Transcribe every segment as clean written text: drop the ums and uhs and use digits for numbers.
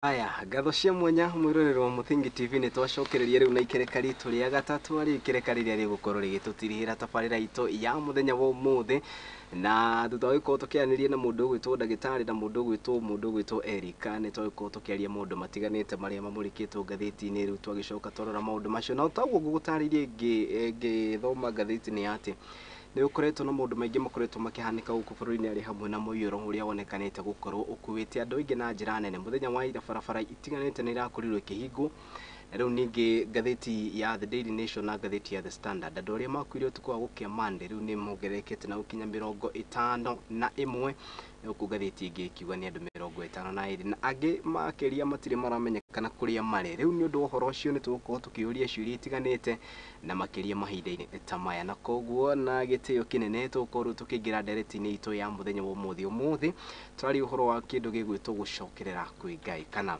Aya, ngatho cia mwanya mwĩroreri wa Mũthingi TV, nĩ twacokereria rĩu na ikereka ritũ rĩa gatatũ, arĩ ikereka rĩrĩa rĩgũkorwo rĩgĩtũtirihĩra tabarĩra itũ ya mũthenya wa ũmũthĩ. Na thutha wa gũkorwo tũkĩaranĩria na mũndũ ũgwĩtwo ndagĩtarĩ na mũndũ ũgwĩtwo Erika, nĩ twagĩkorwo tũkĩaria maũndũ matiganĩte marĩa mamũrĩkĩtwo ngathĩti-inĩ. Rĩu twagĩcoka twarora maũndũ macio, na taguo ngũgũtarĩirie ngĩthoma ngathĩti nĩ atĩ nĩ gũkoretwo na maũndũ maingĩ makoretwo makĩhanĩka gũkũ bũrũri-inĩ, arĩ hamwe na mũiyũro ũrĩa wonekanĩte gũkorwo ũkuĩte andũ aingĩ na njĩra nene. Mũthenya wa ira barabara itiganĩte nĩ irakorirwo ikĩhingwo. Na rĩu ningĩ ngathĩti ya The Daily Nation na ngathĩti ya The Standard, andũ arĩa makuire ũtukũ wa gũkĩa Monday rĩu nĩ mongererekete na gũkinya 51, gũkũ ngathĩti ĩngĩ ĩkiuga nĩ andũ 52, na angĩ makĩria matirĩ maramenyekana kũrĩa marĩ. Rĩu nĩ ũndũ wa ũhoro ũcio nĩ tũgũkorwo tũkĩũria ciũria itiganĩte na makĩria mahinda-inĩ ta maya, na koguo na gĩtĩo kĩnene tũgũkorwo tũkĩingĩra ndereti-inĩ itũ ya mũthenya wa ũmũthĩ. Ũmũthĩ tũraria ũhoro wa kĩndũ gĩgwĩtwo gũcokerera kwĩ Ngai kana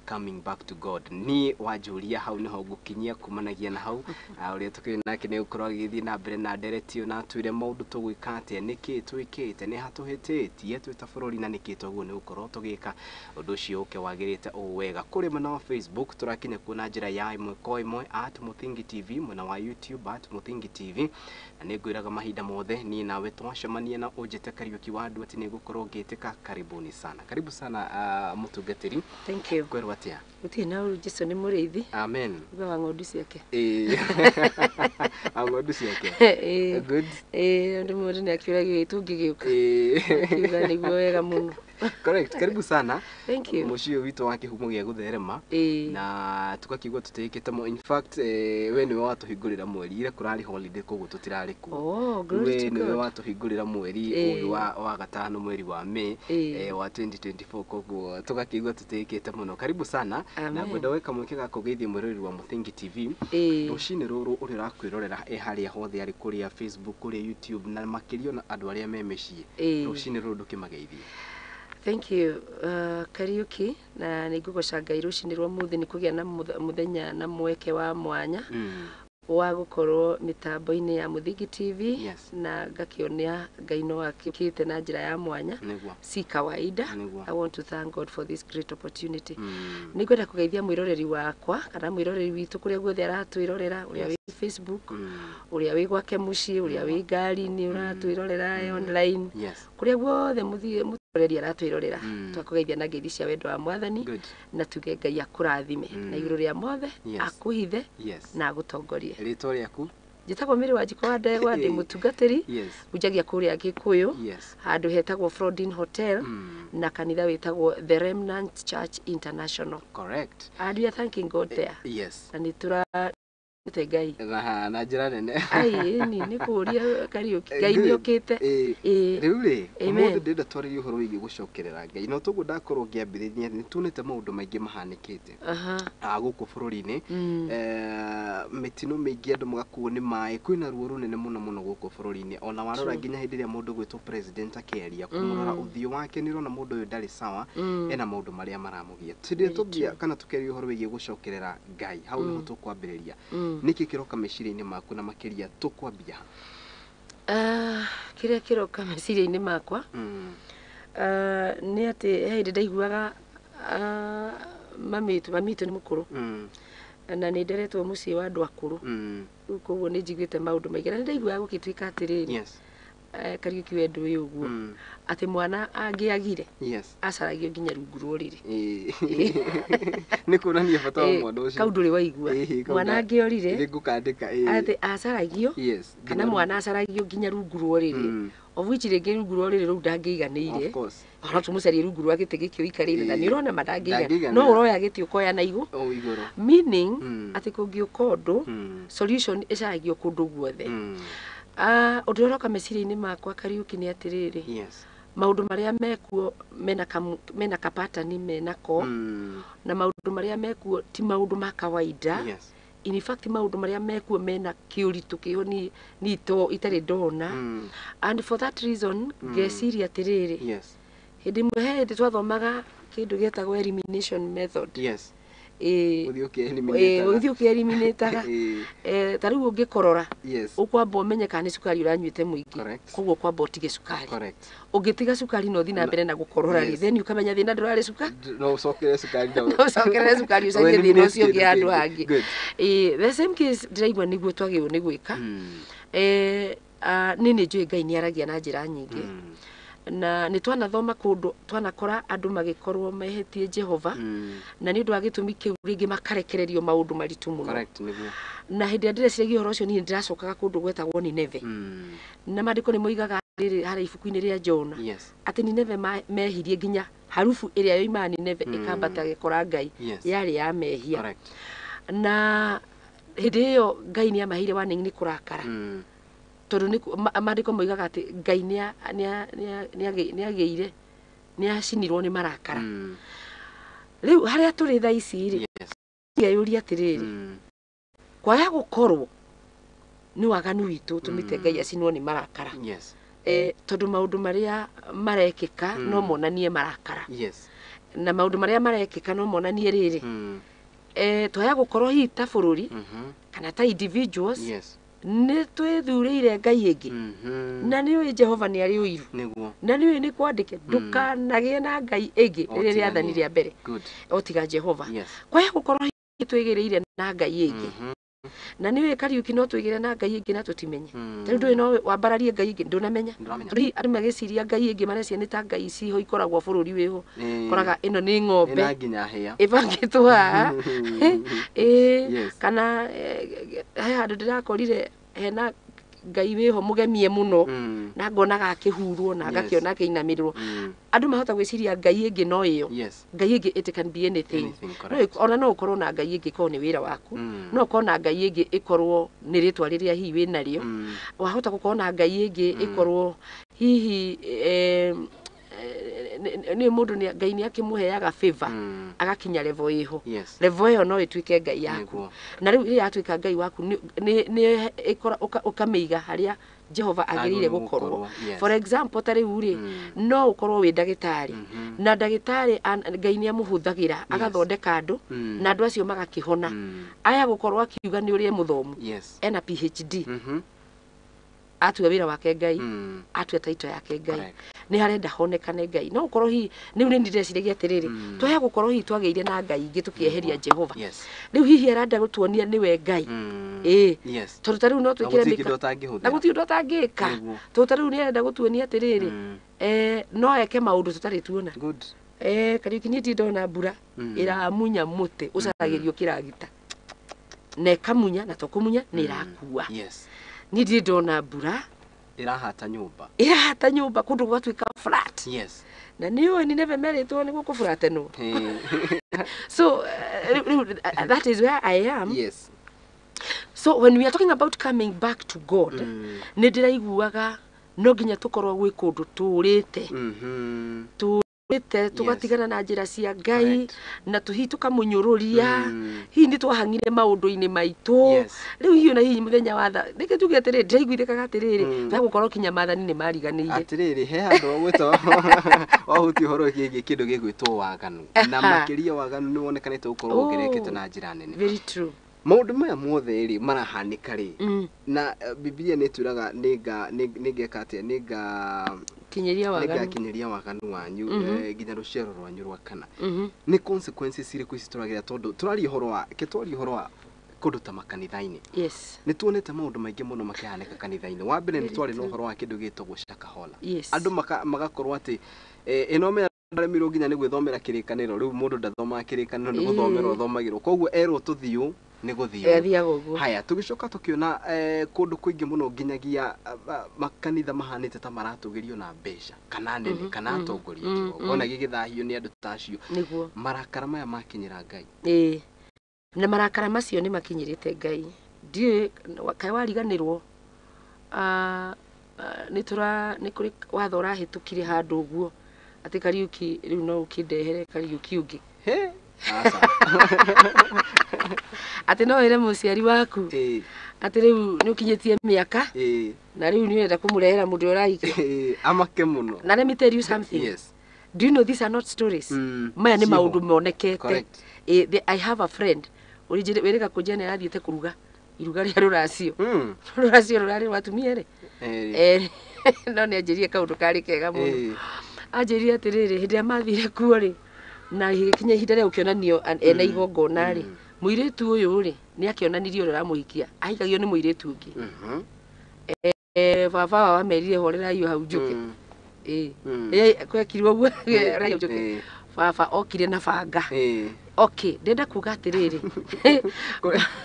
coming back to God. Niĩ wanjũria hau nĩho ngũkinyia kumanagia na hau ũrĩa tũkĩrĩ nake nĩ gũkorwo agĩgĩthiĩ na mbere na ndereti ĩyo, na atwĩre maũndũ tũgwĩka atĩa, nĩkĩ twĩkĩte, nĩ ha tũhĩtĩtie twĩ ta bũrũri, na nĩkĩ twaguo nĩ gũkorwo tũgĩka ũndũ ũcio ũke wagĩrĩte ũũ wega. Kũrĩ mwena wa Facebook tũrakinya kuo na njĩra ya ĩmwe kwa ĩmwe @MũthingiTV, mwena wa YouTube @MũthingiTV, na nĩ ngwĩraga mahinda mothe niĩ nawe twacemania na ũnjĩte Kariũki wa andũ atĩ nĩ ngũkorwo ngĩtĩka. Karibuni sana, karibu sana, mũtungatĩri. Thank you. Kwerwo atĩa? Gũtirĩ na ũru, Jesu nĩ mũrĩithi. Amen. Uga wa ng'ondu ciake. Ĩĩ, ng'ondu ciake. Ĩĩ. Good. Ĩĩ, andũ mũndũ nĩ akĩũragio tũngĩgĩũka. Ĩĩ. Akiuga nĩguo wega mũno. Correct, karibu sana. Thank you. Mũciĩ ũyũ witũ wa kĩhumo gĩa gũtherema. Na tugakiugua tũtĩkĩte mo. In fact, we nĩwe watũhingũrĩra mweri. Ira kũrarĩ holiday, koguo tũtirarĩ kuo. Oh, glory We to nĩwe God. watũhingũrĩra mweri ũyũ wa gatano, mweri wa May wa 2024, koguo tũgakĩigua tũtĩkĩte mũno. Karibu sana na Amen. ngwenda weka mweke ga kũgeithia mwĩroreri wa Mũthingi TV rũcinĩ rũrũ, ũrĩa ũrakwĩrorera e harĩa hothe arĩ, kũrĩa Facebook, kũrĩa YouTube, na makĩria ona andũ arĩa me mĩciĩ. Rũcinĩ rũrũ ndũkĩmageithie. Thank you, Kariuki, na nĩ ngũgoca Ngai rũcinĩ rwa mũthĩ nĩ kũgĩa na mũthenya na mweke wa mwanya wa gũkorwo mĩtambo-inĩ ya Mũthingi TV na ngakĩonia Ngai no akĩte na njĩra ya mwanya. Si kawaida. I want to thank God for this great opportunity. Nĩ ngwenda kũgeithia mwĩroreri wakwa kana mwĩroreri witũ kũrĩa guothe aratwĩrorera, ũrĩa wĩ Facebook, ũrĩa wĩ gwake mũciĩ, ũrĩa wĩ ngari-inĩ ũratwĩrorera online, kũrĩa guothe mũthiĩ mũroreri aratwĩrorera. Twakũgeithia na ngeithi cia wendo wa Mwathani na tuge Ngai akũrathime na igũrũ rĩa mothe akũhithe na agũtongorie. Rĩtwa rĩaku? Njĩtagwo Mĩrĩ wa Njiko wa Ndegwa, ndĩ mũtungatĩri, hunjagia kũrĩa Gĩkũyũ handũ hetagwo Frodin Hotel na kanitha wĩtagwo The Remnant Church International. And we are thanking God there. Na nĩ tũrate Ngai. Na njĩra nene. Ai, ĩni nĩ kũũria Kariũki, Ngai nĩ okĩte. Rĩu rĩ, Amen. ũmũthĩ ndĩrenda twarĩrie ũhoro wĩgiĩ gũcokerera Ngai, no toguo ndakorwo ngĩambĩrĩria, nĩ tuonete maũndũ maingĩ mahanĩkĩte gũkũ bũrũri-inĩ. Mĩtino mĩingĩ, andũ magakuo nĩ maĩ, kwĩna ruo rũnene mũno mũno gũkũ bũrũri-inĩ. Ona warora nginya hĩndĩ ĩrĩa mũndũ gwĩtwo president akĩaria, kũmũrora ũthiũ wake nĩ ũrona mũndũ ũyũ ndarĩ sawa, ena maũndũ marĩa maramũgia. Hĩndĩ ĩrĩa Very tũngia kana tũkĩaria ũhoro wĩgiĩ gũcokerera Ngai, hau nĩho tũkwambĩrĩria. Nĩkĩ kĩroka meciria-inĩ maku, na makĩria tũkwambia ha? Ah, kĩrĩa kĩroka meciria-inĩ makwa nĩ atĩ he hĩndĩ ndaiguaga mami witũ nĩ mũkũrũ na nĩ nderetwo mũciĩ wa andũ akũrũ. Rĩu koguo nĩ njiguĩte maũndũ maingĩ na nĩ ndaiguaga gũgĩtuĩka atĩrĩrĩ, Kariũki we ndũĩ ũguo atĩ mwana angĩagire acaragio nginya rungu rwa ũrĩrĩ. Nĩ kuonania bata wa mwana ũcio. Kau ndũrĩ waigua? Ĩĩ, kau Mwana angĩorire nĩ ngũkandĩka, ĩĩ. atĩ acaragio kana mwana acaragio nginya rungu rwa ũrĩrĩ, of which rĩngĩ rungu rwa ũrĩrĩ rũu ndangĩiganĩire. Of course. Ona tũmũcarie rungu rwa gĩtĩ gĩkĩ ũikarĩire na nĩ ũrona ma ndangĩigana. Ndangĩiganĩra. No ũroya gĩtĩ ũkoya na igũ O igũrũ. Meaning atĩ kũngĩũka ũndũ, solution ĩcaragio kũndũ guothe. Ah, ũndũ ũrĩa ũroka meciria-inĩ makwa, Kariũki, nĩ atĩrĩrĩ, maũndũ marĩa mekuo mena kapatani menako na maũndũ marĩa mekuo ti maũndũ ma kawaida. In fact, maũndũ marĩa mekuo mena kĩũritũ kĩho ni to itarĩ ndona. And for that reason ngeciria atĩrĩrĩ, hĩndĩ ĩmwe he hĩndĩ twathomaga kĩndũ gĩetagwo elimination method. Gũthiĩ ũkĩeliminataga. Gũthiĩ ũkĩeliminataga. Ta rĩu ũngĩkorora, Yes. ũkwamba ũmenye kana nĩ cukari ũranyuĩte mũingĩ. Correct. Koguo ũkwamba ũtige cukari. Correct. Ũngĩtiga cukari na ũthiĩ na mbere na gũkorora rĩ, Yes. then ũkamenya thĩna ndũrarĩ cukari. No ũcokerere cukari na No ũcokerere cukari ũcarie thĩna ũcio ũngĩ handũ hangĩ. Good. The same case ndĩraigua nĩguo twagĩrĩirwo nĩ gwĩka. Niĩ nĩ njũĩ Ngai nĩ aragia na njĩra nyingĩ. Na nĩ twanathoma kũndũ twanakora andũ magĩkorwo mehetie Jehova, na nĩ ũndũ wa gĩtũmi kĩu rĩngĩ makarekererio maũndũ maritũ mũno. Correct, nĩguo. Na hĩndĩ ĩrĩa ndĩreciragia ũhoro ũcio niĩ ndĩracokaga kũndũ gwetagwo Nineve. Na maandĩko nĩ moigaga rĩrĩ harĩa ibuku-inĩ rĩa Jona, Yes. atĩ Nineve mehirie nginya harubu ĩrĩa yoimaga Nineve ĩkambata ĩgĩkora Ngai, Yes. yarĩ ya mehia. Correct. Na hĩndĩ ĩyo Ngai nĩ amaheire warning nĩ kũrakara. Tondũ nĩ maandĩko moigaga atĩ Ngai nĩ agĩire, nĩ acinirwo nĩ marakara. Rĩu harĩa tũrĩ thaa ici rĩ, Yes. ngeyũria atĩrĩrĩ, kwaya gũkorwo nĩ waganu witũ ũtũmĩte Ngai acinwo nĩ marakara. Yes. Tondũ maũndũ marĩa marekĩka no monanie marakara. Yes. Na maũndũ marĩa marekĩka no monanie rĩrĩ, twaya gũkorwo hihi ta bũrũri kana ta individuals, Yes. nĩ twĩthurĩire Ngai ĩngĩ. Na nĩ ũĩ Jehova nĩ arĩ ũiru. Nĩguo. Na nĩ ũĩ nĩ kwandĩke ndũkanagĩe na Ngai ĩngĩ, O rĩrĩ tiga rĩathani niĩ. rĩa mbere, Good. o tiga Jehova. Yes. Kwaya gũkorwo hihi twĩgĩrĩire na Ngai ĩngĩ. Na nĩ ũĩ Kariũki no twĩgĩre na Ngai ĩngĩ na tũtimenye. Ta rĩu ndũĩ no wambararie Ngai ĩngĩ ndũnamenya. Ndũramenya. Tondũ hihi andũ magĩciria Ngai ĩngĩ mareciria nĩ ta Ngai ciho ikoragwo bũrũri wĩho. Koraga ĩno nĩ ng'ombe Ĩna nginya hĩa. ĩbangĩtwo haha. Ĩĩ, Yes. kana he handũ ndĩrakorire hena Ngai wĩho mũgemie mũno, na ngonaga akĩhurwo na Yes. ngakĩona akĩinamĩrĩrwo. Andũ mahota gwĩciria Ngai ĩngĩ no ĩyo. Yes. Ngai ĩngĩ, it can be anything. Anything, No correct. ona no ũkorwo na Ngai ĩngĩ ĩkorwo nĩ wĩra waku. No ũkorwo na Ngai ĩngĩ ĩkorwo nĩ rĩtwa rĩrĩa hihi wĩ narĩo. Wahota gũkorwo na Ngai ĩngĩ ĩkorwo hihi nĩ mũndũ Ngai nĩ akĩmũheaga favor, agakinya level ĩho. Yes. Level ĩyo no ĩtuĩke Ngai yaku. Nĩguo. Na rĩu rĩrĩa yatuĩka Ngai waku, nĩ ũkamĩiga harĩa Jehova agĩrĩire Agĩrĩire gũkorwo. gũkorwo, yes. For example, ta rĩu rĩ, no ũkorwo wĩ ndagĩtarĩ, na ndagĩtarĩ Ngai nĩ amũhũthagĩra agathondeka andũ, na andũ acio magakĩhona. Aya gũkorwo akiuga nĩ ũrĩa mũthomu, Yes. ena PhD, atua wĩra wake Ngai, atua title yake Ngai, Correct. Nĩ harenda honekane Ngai. No ũkorwo hihi rĩu nĩ ndĩreciragia atĩrĩrĩ, twaya gũkorwo hihi twagĩire na Ngai ingĩ tũkĩeheria Jehova. Yes. Rĩu hihi arenda gũtuonia nĩwe Ngai. Ĩĩ. Yes. Tondũ ta rĩu no Na twĩkĩre gũtirĩ mĩka- kĩndũ atangĩhũthĩra. Na gũtirĩ ũndũ atangĩka. Nĩguo. Tondũ ta rĩu nĩ arenda gũtuonia atĩrĩrĩ, no eke maũndũ tũtarĩ tuona. Good. Kariũki, niĩ ndirĩ ndona mbura ĩramunya mũtĩ ũcaragĩrio kĩragita na ĩkamunya, na to kũmunya, nĩ ĩrakua. Yes. Niĩ ndirĩ ndona mbura Ĩrahata nyũmba. Ĩrahata nyũmba kũndũ gũgatuĩka flat. Yes. Na nĩ ũĩ Nineve merĩtwo nĩ gũkũ flatenwo. So rĩu that is where I am. Yes. So when we are talking about coming back to God, nĩ ndĩraiguaga no nginya tũkorwo gwĩ kũndũ tũrĩte, tũrĩte tũgatigana na njĩra cia Ngai, Correct. na hihi tũkamũnyũrũria, hihi nĩ twahang'ire maũndũ-inĩ maitũ. Yes. Rĩu hihi ona hihi mũthenya wa tha rĩngĩ tuge atĩrĩrĩ, ndĩraiguithĩkaga atĩrĩrĩ, tũgũkorwo kinya maathani nĩ mariganĩire. Atĩrĩrĩ, he handũ gwĩtwo wahutia ũhoro wĩgiĩ kĩndũ gĩgwĩtwo waganu, na makĩria waganu nĩ wonekanĩte gũkorwo wongererekete na njĩra nene. Very true. Maũndũ maya mothe rĩ marahanĩka rĩ, na Bibilia nĩ ĩtwĩraga nĩngeka atĩa, nĩnga kinyĩria waganu. Nĩngakinyĩria waganu wanyu nginya rũciaro rwanyu rwa kana. Nĩ consequences irĩkũ ici tũragĩra, tondũ tũraria ũhoro wa ke twaria ũhoro wa kũndũ ta makanitha-inĩ? Yes. Nĩ tuonete maũndũ maingĩ mũno makĩhanĩka kanitha-inĩ. Wa mbere, nĩ twarĩ na ũhoro wa kĩndũ gĩtagwo shakahola. Yes. Andũ magakorwo atĩ ĩno mea aremirwo nginya nĩ gwĩthomera kĩrĩkanĩro. Rĩu mũndũ ndathomaga kĩrĩkanĩro, nĩ gũthomerwo athomagĩrwo, koguo erwo tũthiũ nĩ gũthiũ. Athiaga ũguo. Haya, tũgĩcoka tũkĩona kũndũ kũingĩ mũno nginyagia makanitha mahanĩte ta maratũgĩrio na mbeca kana nene kana atongoria, kĩgongona gĩgĩthahio nĩ andũ ta acio. Nĩguo. Marakara maya makinyĩra Ngai. Ĩĩ, na marakara macio nĩ makinyĩrĩte Ngai. Ndiũĩ kaĩ wariganĩrwo, nĩ tũra nĩ kũrĩ watho ũrahĩtũkire handũ ũguo atĩ Kariũki rĩu no ũkĩndehere Kariũki ũngĩ. He, aca. Atĩ no wĩre mũciari waku atĩ rĩu nĩ ũkinyĩtie mĩaka na rĩu nĩ ũrenda kũmũrehera mũndũ ũrĩa ũrahikia. Ĩĩ, amake mũno. Na let me tell you something. Yes. Do you know these are not stories? Maya nĩ Ciho. maũndũ monekete. Correct. I have a friend wĩrĩga kũnjia nĩ arathiĩte kũruga iruga rĩa rũracio. Rũracio rũrarĩ rwa atumia rĩ. No nĩ anjĩrire kaũndũ karĩ kega mũno. Anjĩrire atĩrĩrĩ, hĩndĩ ĩrĩa mathire kuo rĩ, na gĩgĩkinya ihinda rĩa gũkĩonanio ena igongona rĩ, mũirĩtu ũyũ rĩ nĩ akĩonanirie ũrĩa ũramũhikia ahikagio nĩ mũirĩtu ũngĩ. Baba wao amerire horerai o hau njũke. Kwekirwo ũguo, horerai hau njũke. Baba okire na banga. Okay, ndĩrenda kuga atĩrĩrĩ,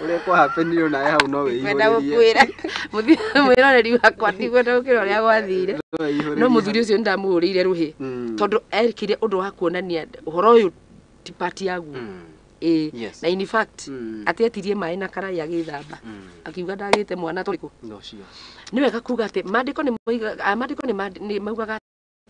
Ũrĩa kwahapenire nawe hau no kwenda wĩihũrĩrie. gũkwĩra mwĩroreri wakwa, ndikwenda gũkĩra ũrĩa gwathire. No wĩihũrĩrie. No mũthuri ũcio nĩndamũhũrĩire rũhĩ tondũ ekire ũndũ wa kuonania ũhoro ũyũ ti part yaguo. Na in fact atĩ etirie maĩ na karai agĩthamba, akiuga ndagĩte mwana tũrĩkũ. No cio. Nĩ wega kuga atĩ maandĩko nĩ maandĩko nĩ maugaga atĩ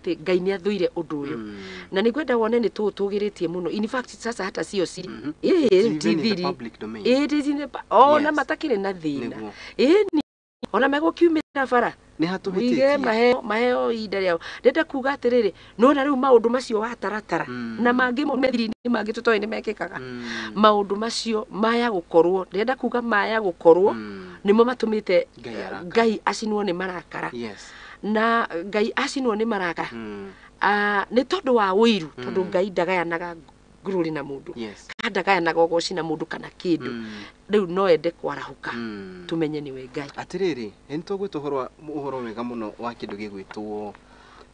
Ngai nĩ athũire ũndũ ũyũ. Na nĩ ngwenda wone nĩ tũũtũgĩrĩtie mũno. In fact sasa hata sio siri. It's rĩu ti even in the thiri. public domain. It is in the ona matakĩrĩ na thĩna. Ĩni ona megũkiumĩra bara Nĩ wige hatũhĩtĩtie. Maheo maheo ihinda rĩao. Ndĩrenda kuga atĩrĩrĩ, nona rĩu maũndũ macio wataratara na mangĩ methiri-inĩ mangĩ tũtoĩ nĩ mekĩkaga. Maũndũ macio maya gũkorwo, ndĩrenda kuga maya gũkorwo nĩmo matũmĩte Ngai arakare. Ngai acinwo nĩ marakara. Na Ngai acinwo nĩ marakara nĩ tondũ wa ũiru, tondũ Ngai ndagayanaga ngurũri na mũndũ kana ndagayanaga ũgoci na mũndũ kana kĩndũ. Rĩu no ende kwarahũka tũmenye nĩwe Ngai. Atĩrĩrĩ, nĩ tũgwĩta ũhoro wega mũno wa kĩndũ gĩgwĩtwo,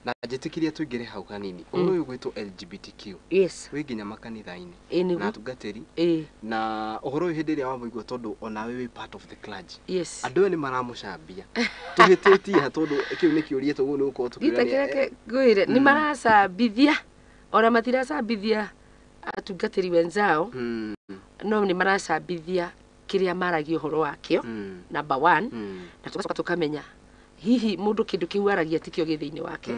na njĩtĩkĩria tũingĩre hau hanini, ũhoro ũyũ gwĩtwo LGBTQ wĩ nginya makanitha-inĩ na atungatĩri na ũhoro ũyũ hĩndĩ ĩrĩa wamũigua, tondũ onawe wĩ part of the clergy, andũ aya nĩ maramũcambia, tũhĩtĩtie ha? Tondũ kĩu nĩ kĩũria tũguo nĩ gũkorwo Gita tũkĩũrania. Kĩrĩa ngwĩre, nĩ maracambithia, ona matiracambithia atungatĩri wenzao, no nĩ maracambithia kĩrĩa maragia ũhoro wakĩo, number one. Na tũgacoka tũkamenya hihi mũndũ kĩndũ kĩu aragia tikĩo gĩ thĩinĩ wake,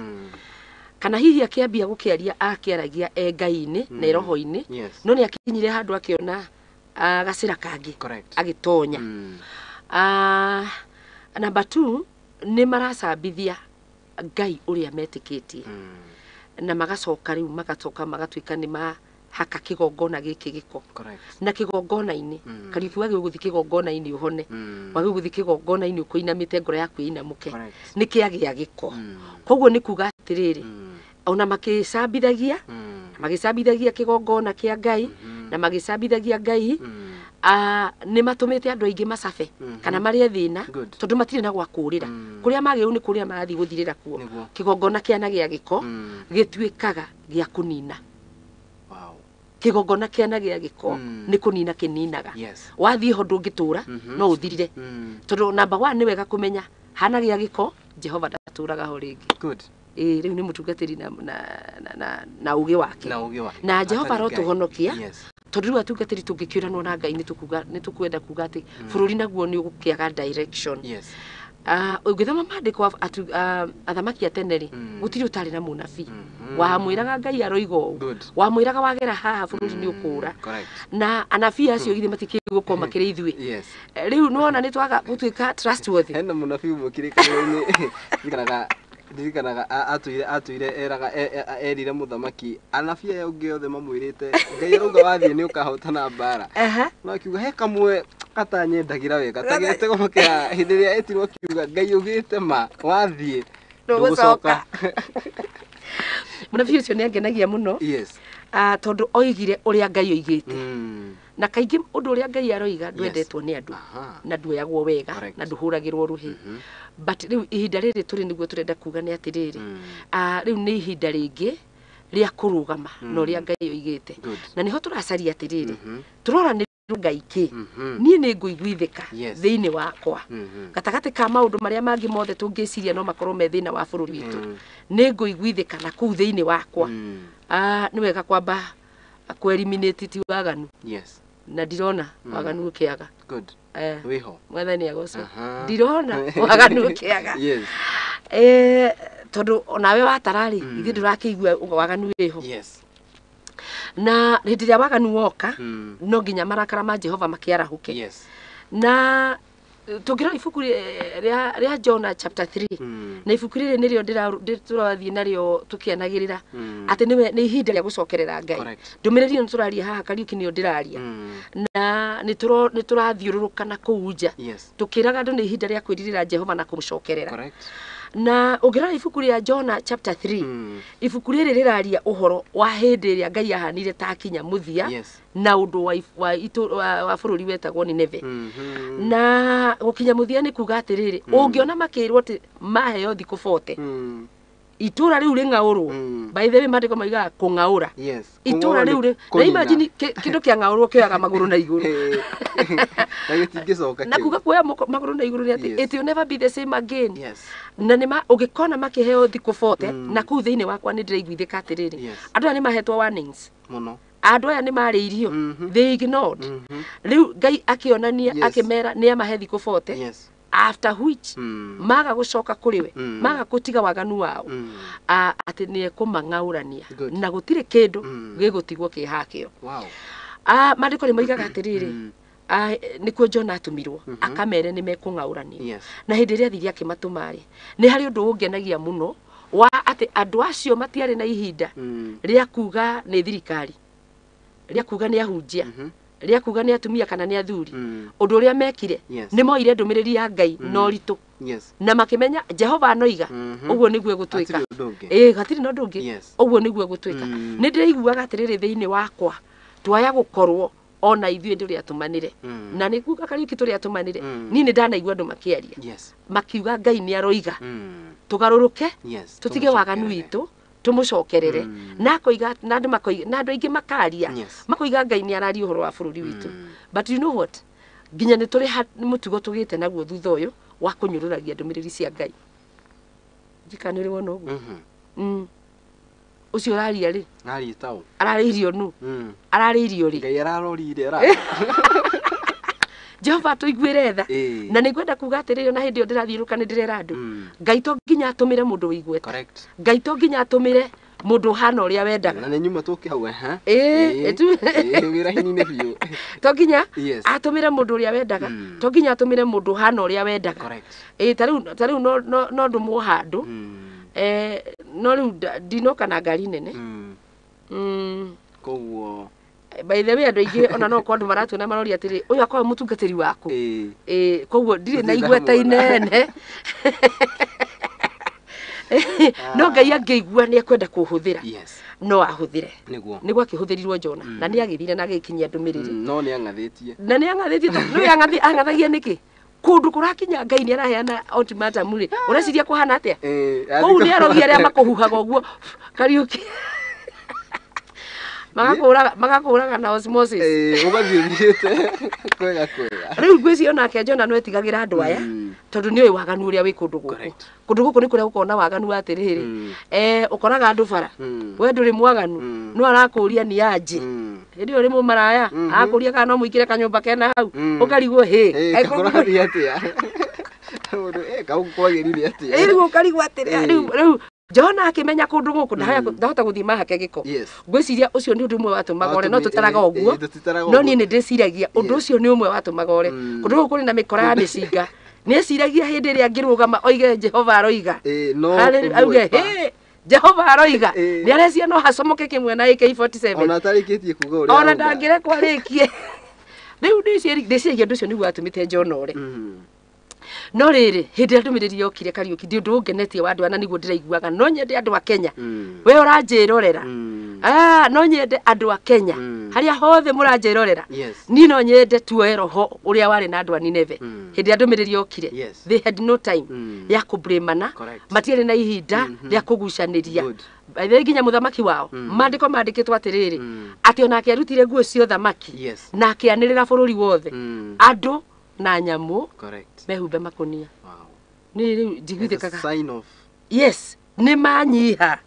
kana hihi akĩambia gũkĩaria akĩaragia e Ngai-inĩ na e roho-inĩ, no nĩ akinyire handũ akĩona gacĩra kangĩ agĩtonya. Number two, nĩ maracambithia Ngai ũrĩa metĩkĩtie, na magacoka rĩu magacoka magatuĩka nĩ mahaka kĩgongona gĩkĩ gĩko. Na kĩgongona-inĩ, Kariũki, wagĩrĩirwo gũthiĩ kĩgongona-inĩ ũhone, wagĩrĩirwo gũthiĩ kĩgongona-inĩ ũkũinamĩte, ngoro yaku ĩinamũke. Nĩ kĩagĩa gĩko. Koguo nĩ kuga atĩrĩrĩ, ona makĩcambithagia magĩcambithagia kĩgongona kĩa Ngai na magĩcambithagia Ngai, nĩ matũmĩte andũ aingĩ macabe kana marĩe thĩna, tondũ matirĩ na gwa kũũrĩra. Kũrĩa magĩrĩirwo nĩ kũrĩra marathiĩ gũthirĩra kuo. Kĩgongona kĩana gĩa gĩko gĩtuĩkaga gĩa kũnina. Kĩgongona kĩana gĩa gĩko nĩ kũnina kĩninaga. Wathiĩ ho ndũngĩtũra, no ũthirire, tondũ number one nĩ wega kũmenya hana gĩa gĩko, Jehova ndatũraga ho rĩngĩ. Ĩĩ, rĩu nĩ mũtungatĩri na ũgĩ wake. Na ũgĩ wake. Na Jehova Hatarĩ Ngai. arotũhonokia, tondũ rĩu atungatĩri tũngĩkĩũranwo na Ngai nĩ tũkwenda kuga atĩ bũrũri naguo nĩ ũgũkĩaga direction. Ũngĩthoma maandĩko athamaki a tene rĩ, gũtirĩ ũtarĩ na mũnabii wamwĩraga Ngai aroiga ũũ, wamwĩraga wagera haha bũrũri nĩ ũkũũra. Na anabii acio githĩ matikĩrĩ gũkorwo makĩrĩ ithuĩ? Rĩu nĩwona nĩ twaga gũtuĩka trustworthy. Hena mũnabii ũmwe kĩrĩkanĩro-inĩ ndirikanaga atũire eraga erire mũthamaki, anabii aya ũngĩ othe mamwĩrĩte Ngai arauga wathiĩ nĩ ũkahotana mbara, no akiuga he kamwe katanyendagĩra wega tagete gũkĩra hĩndĩ ĩrĩa etirwo, akiuga Ngai ugĩte ma wathiĩ ndũgũcoka. Mũnabii ũcio nĩ angenagia mũno, tondũ oigire ũrĩa Ngai oigĩte, na kaingĩ ũndũ ũrĩa Ngai aroiga ndwendetwo nĩ andũ na nduoyagwo wega na ndũhũragĩrwo rũhĩ. But rĩu ihinda rĩrĩ tũrĩ nĩguo tũrenda kuga nĩ atĩrĩrĩ, rĩu nĩ ihinda rĩngĩ rĩa kũrũgama na ũrĩa Ngai oigĩte. Na nĩho tũracaria atĩrĩrĩ, tũrora nĩ Ngai kĩ niĩ nĩ ngũiguithĩka thĩinĩ wakwa gatagatĩ ka maũndũ marĩa mangĩ mothe tũngĩciria no makorwo me thĩna wa bũrũri witũ, nĩ ngũiguithĩka na kũu thĩinĩ wakwa. Nĩ wega kwamba kũ-eliminate ti waganu, na ndirona waganu ũkĩaga. Wĩho. Mwathani agocwo. Ndirona waganu ũkĩaga. Tondũ onawe watara rĩ, ithuĩ ndũrakĩigua waganu wĩho. Na hĩndĩ ĩrĩa waganu woka, no nginya marakara ma Jehova makĩarahũke. Na Tũngĩrora ibuku rĩa Jona chapter 3, na ibuku rĩrĩ nĩrĩo tũrathiĩ narĩo tũkĩanagĩrĩra atĩ nĩwe nĩ ihinda rĩa gũcokerera Ngai. Ndũmĩrĩri ĩno tũraria haha Kariuki nĩyo ndĩraria, na nĩ tũrathiũrũrũka na kũu nja tũkĩraga andũ nĩ ihinda rĩa kwĩrirĩra Jehova na kũmũcokerera. Na ũngĩrora ibuku rĩa Jona chapter 3, ibuku rĩrĩ rĩraria ũhoro wa hĩndĩ ĩrĩa Ngai ahanire ta akinya mũthia na ũndũ wa bũrũri wetagwo Nineve. Na gũkinya mũthia nĩ kuga atĩrĩrĩ, ũngĩona makĩrwo atĩ maheo thikũ 40, itũra rĩu rĩng'aũrwo. By the way, maandĩko maigaga kũng'aũra itũra rĩu na imagine kĩndũ kĩang'aũrwo kĩoyaga magũrũ na igũrũ na gĩtingĩcoka na kuga kuoya magũrũ na igũrũ nĩ atĩ it will never be the same again. Na nĩ ũngĩkona makĩheo thikũ 40, na kũu thĩinĩ wakwa nĩ ndĩraiguithĩka atĩrĩrĩ, andũ aya nĩ mahetwo warnings mũno, andũ aya nĩ marĩirio, they ignored. Rĩu Ngai akĩonania akĩmera nĩ amahe thikũ 40, after which maga gũcoka kũrĩ we, maga gũtiga waganu wao, atĩ nĩ ekũmang'aũrania na gũtirĩ kĩndũ gĩgũtigwo kĩ hakĩo. Maandĩko nĩ moigaga atĩrĩrĩ, nĩkuo Jona atũmirwo akamere nĩ mekũng'aũranio. Na hĩndĩ ĩrĩa athire akĩmatũma rĩ, nĩ harĩ ũndũ ũngenagia mũno wa atĩ andũ acio matiarĩ na ihinda rĩa kuga nĩ thirikari, rĩa kuga nĩ ahunjia, rĩa kuga nĩ atumia kana nĩ athuri. Ũndũ ũrĩa mekire nĩ moire ndũmĩrĩri ya Ngai na ũritũ, na makĩmenya Jehova anoiga ũguo nĩguo gũtuĩka, hatirĩ na ũndũ ũngĩ, ũguo nĩguo gũtuĩka. Nĩ ndĩraiguaga atĩrĩrĩ thĩinĩ wakwa twaya gũkorwo ona ithuĩ ndũrĩ atũmanĩre, na nĩ kuga Kariuki tũrĩ atũmanĩre. Niĩ nĩ ndanaigua andũ makĩaria makiuga Ngai nĩ aroiga tũgarũrũke, tũtige waganu witũ, tũmũcokerere. Na akoiga na andũ makoiga na andũ aingĩ makaria makoiga Ngai nĩ araria ũhoro wa bũrũri witũ. But you know what, nginya nĩ tũrĩ mũtugo tũgĩte naguo thutha ũyũ wa kũnyũrũragia ndũmĩrĩri cia Ngai. Njikana nĩ ũrĩ wona ũguo? Ũcio ũraria rĩ, ararĩirio nũ? Ararĩirio rĩ? Ngai ararorire Jehova atũiguĩre tha. Na nĩ ngwenda kuga atĩrĩrĩ, na hĩndĩ ĩyo ndĩrathiũrũrũka nĩ ndĩrera andũ, Ngai to nginya atũmĩre mũndũ wĩ igweta, Ngai to nginya atũmĩre mũndũ ũhana ũrĩa wendaga. Na nĩ nyuma tũke hau wĩra-inĩ biũ. To nginya atũmĩre mũndũ ũrĩa wendaga, to nginya atũmĩre mũndũ ũhana ũrĩa wendaga. Ta rĩu no ndũmwo handũ, no rĩu ndinoka na ngari nene. Koguo by the way andũ aingĩ ona no kwa andũ maratuona maroria atĩrĩ, ũyũ akorwo mũtungatĩri waku, koguo ndirĩ na igweta inene. No Ngai angĩigua nĩ ekwenda kũhũthĩra, no ahũthĩre. Nĩguo akĩhũthĩrirwo Jona, na nĩ agĩthire na agĩkinyia ndũmĩrĩri. No nĩ ang'athĩtie. Na nĩ ang'athĩtie, nĩ ang'athagia nĩkĩ? Kũndũ kũrakinya Ngai nĩ araheana ultimatum rĩ, ũreciria kũhana atĩa? Kũu nĩ arogi arĩa makũhuhaga ũguo Kariuki, magakũraga na osmosis, ũgathiĩ ũthiĩte kwega kwega. Rĩu ngwĩciria onake Jona no etigagĩra andũ aya, tondũ nĩ oĩ waganu ũrĩa wĩ kũndũ gũkũ. Kũndũ gũkũ nĩ kũrĩa gũkoragwo na waganu wa atĩrĩrĩ, ũkoraga andũ bara, we ndũrĩ mwaganu, no arakũria nĩ anjĩ, hĩndĩ ĩyo ũrĩ mũmaraya, arakũria kana no mũingĩre kanyũmba kena hau, ũkarigwo hĩ, kũrathiĩ atĩa? Kau kwagĩrire atĩa? Rĩu ũkarigwo atĩrĩ, rĩu Jona akĩmenya kũndũ gũkũ ndahota gũthiĩ mahake gĩko. Ngwĩciria ũcio nĩ ũndũ ũmwe watũmaga ore, no tũtaraga ũguo, no niĩ nĩ ndĩciragia ũndũ ũcio nĩ ũmwe watũmaga ore. Kũndũ gũkũ kũrĩ na mĩkora ya mĩcinga, nĩ eciragia hĩndĩ ĩrĩa angĩrũgama oige Jehova aroiga, auge hĩ Jehova aroiga, nĩ arecia no hacomoke kĩmwe na AK47, ona atarĩkĩtie kuga ũrĩa ona ndangĩrekwo arĩkie. Rĩu ndĩciragia ũndũ ũcio nĩguo watũmĩte Jona ore. No rĩrĩ, hĩndĩ ĩrĩa ndũmĩrĩri yokire Kariuki, ndi ũndũ ũngenetie wa andũ aya na nĩguo ndĩraiguaga, no nyende andũ a Kenya, we ũranjĩrorera, no nyende andũ a Kenya harĩa hothe mũranjĩrorera, niĩ no nyende tuoe roho ũrĩa warĩ na andũ a Nineve hĩndĩ ĩrĩa ndũmĩrĩri yokire. They had no time ya kũblamana, matiarĩ na ihinda rĩa kũgucanĩria. By the way, nginya mũthamaki wao, maandĩko mandĩkĩtwo atĩrĩrĩ, atĩ onake arutire nguo cia ũthamaki na akĩanĩrĩra bũrũri wothe, andũ na nyamũ mehumbe makũnia. Nĩ rĩu njiguithĩkaga yes, nĩ manyiha.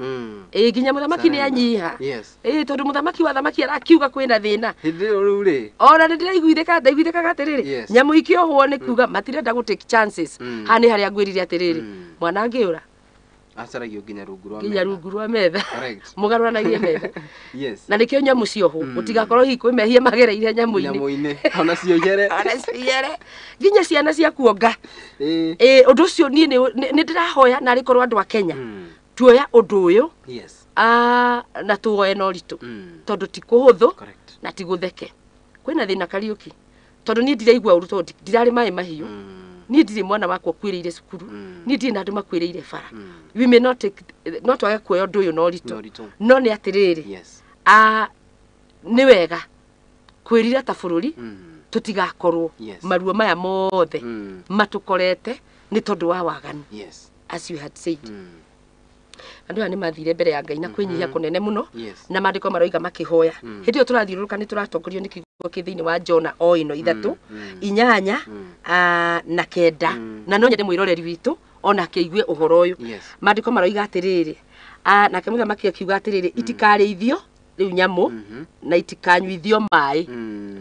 Nginya mũthamaki nĩ anyiha. Tondũ mũthamaki wa thamaki arakiuga kwĩna thĩna. Hĩndĩ ĩyo rĩu rĩ, ona nĩ ndĩraiguithĩka, ndaiguithĩkaga atĩrĩrĩ, nyamũ ikĩohwo nĩ kuga matirenda gũ take chances. Haha nĩ harĩa ngwĩrire atĩrĩrĩ, mwana angĩũra Acaragio nginya rungu rwa nginya rungu rwa metha. Correct. Mũgarũranagie metha. Yes. Na nĩkĩo nyamũ ciohwo gũtigakorwo hihi kwĩ mehia magereire nyamũ-inĩ. Nyamũ-inĩ. Ona cio igere. Ona cio igere. Nginya ciana cia kuonga. Ĩĩ. Ũndũ ũcio niĩ nĩ ndĩrahoya narĩ korwo andũ a Kenya tuoya ũndũ ũyũ Yes. Na tuoe na ũritũ tondũ ti kũhũthũ Correct. na ti gũtheke. Kwĩna thĩna Kariũki tondũ niĩ ndiraigua ũru tondũ ndirarĩ maĩ mahiũ. Niĩ ndirĩ mwana wakwa ũkuĩrĩire cukuru. Niĩ ndirĩ na andũ makuĩrĩire bara. We may not take, no twage kuoya ũndũ ũyũ na ũritũ. Na ũritũ. No nĩ atĩrĩrĩ, Yes. nĩ wega kwĩrira ta bũrũri tũtigakorwo Yes. maruo maya mothe matũkorete nĩ tondũ wa waganu. Yes. As you had said. Andũ aya nĩ mathire mbere ya Ngai na kwĩnyihia kũnene mũno. Yes. Na maandĩko maroiga makĩhoya. Hĩndĩ ĩyo tũrathiũrũrũka nĩ tũratongorio nĩ kiugo kĩ thĩinĩ wa Jona o ĩno 3 8 na 9. Na no nyende mwĩroreri witũ onake aigue ũhoro ũyũ. Yes. Maandĩko maroiga atĩrĩrĩ, nake mũthamaki akiuga atĩrĩrĩ, itikarĩithio rĩu nyamũ na itikanyuithio maĩ.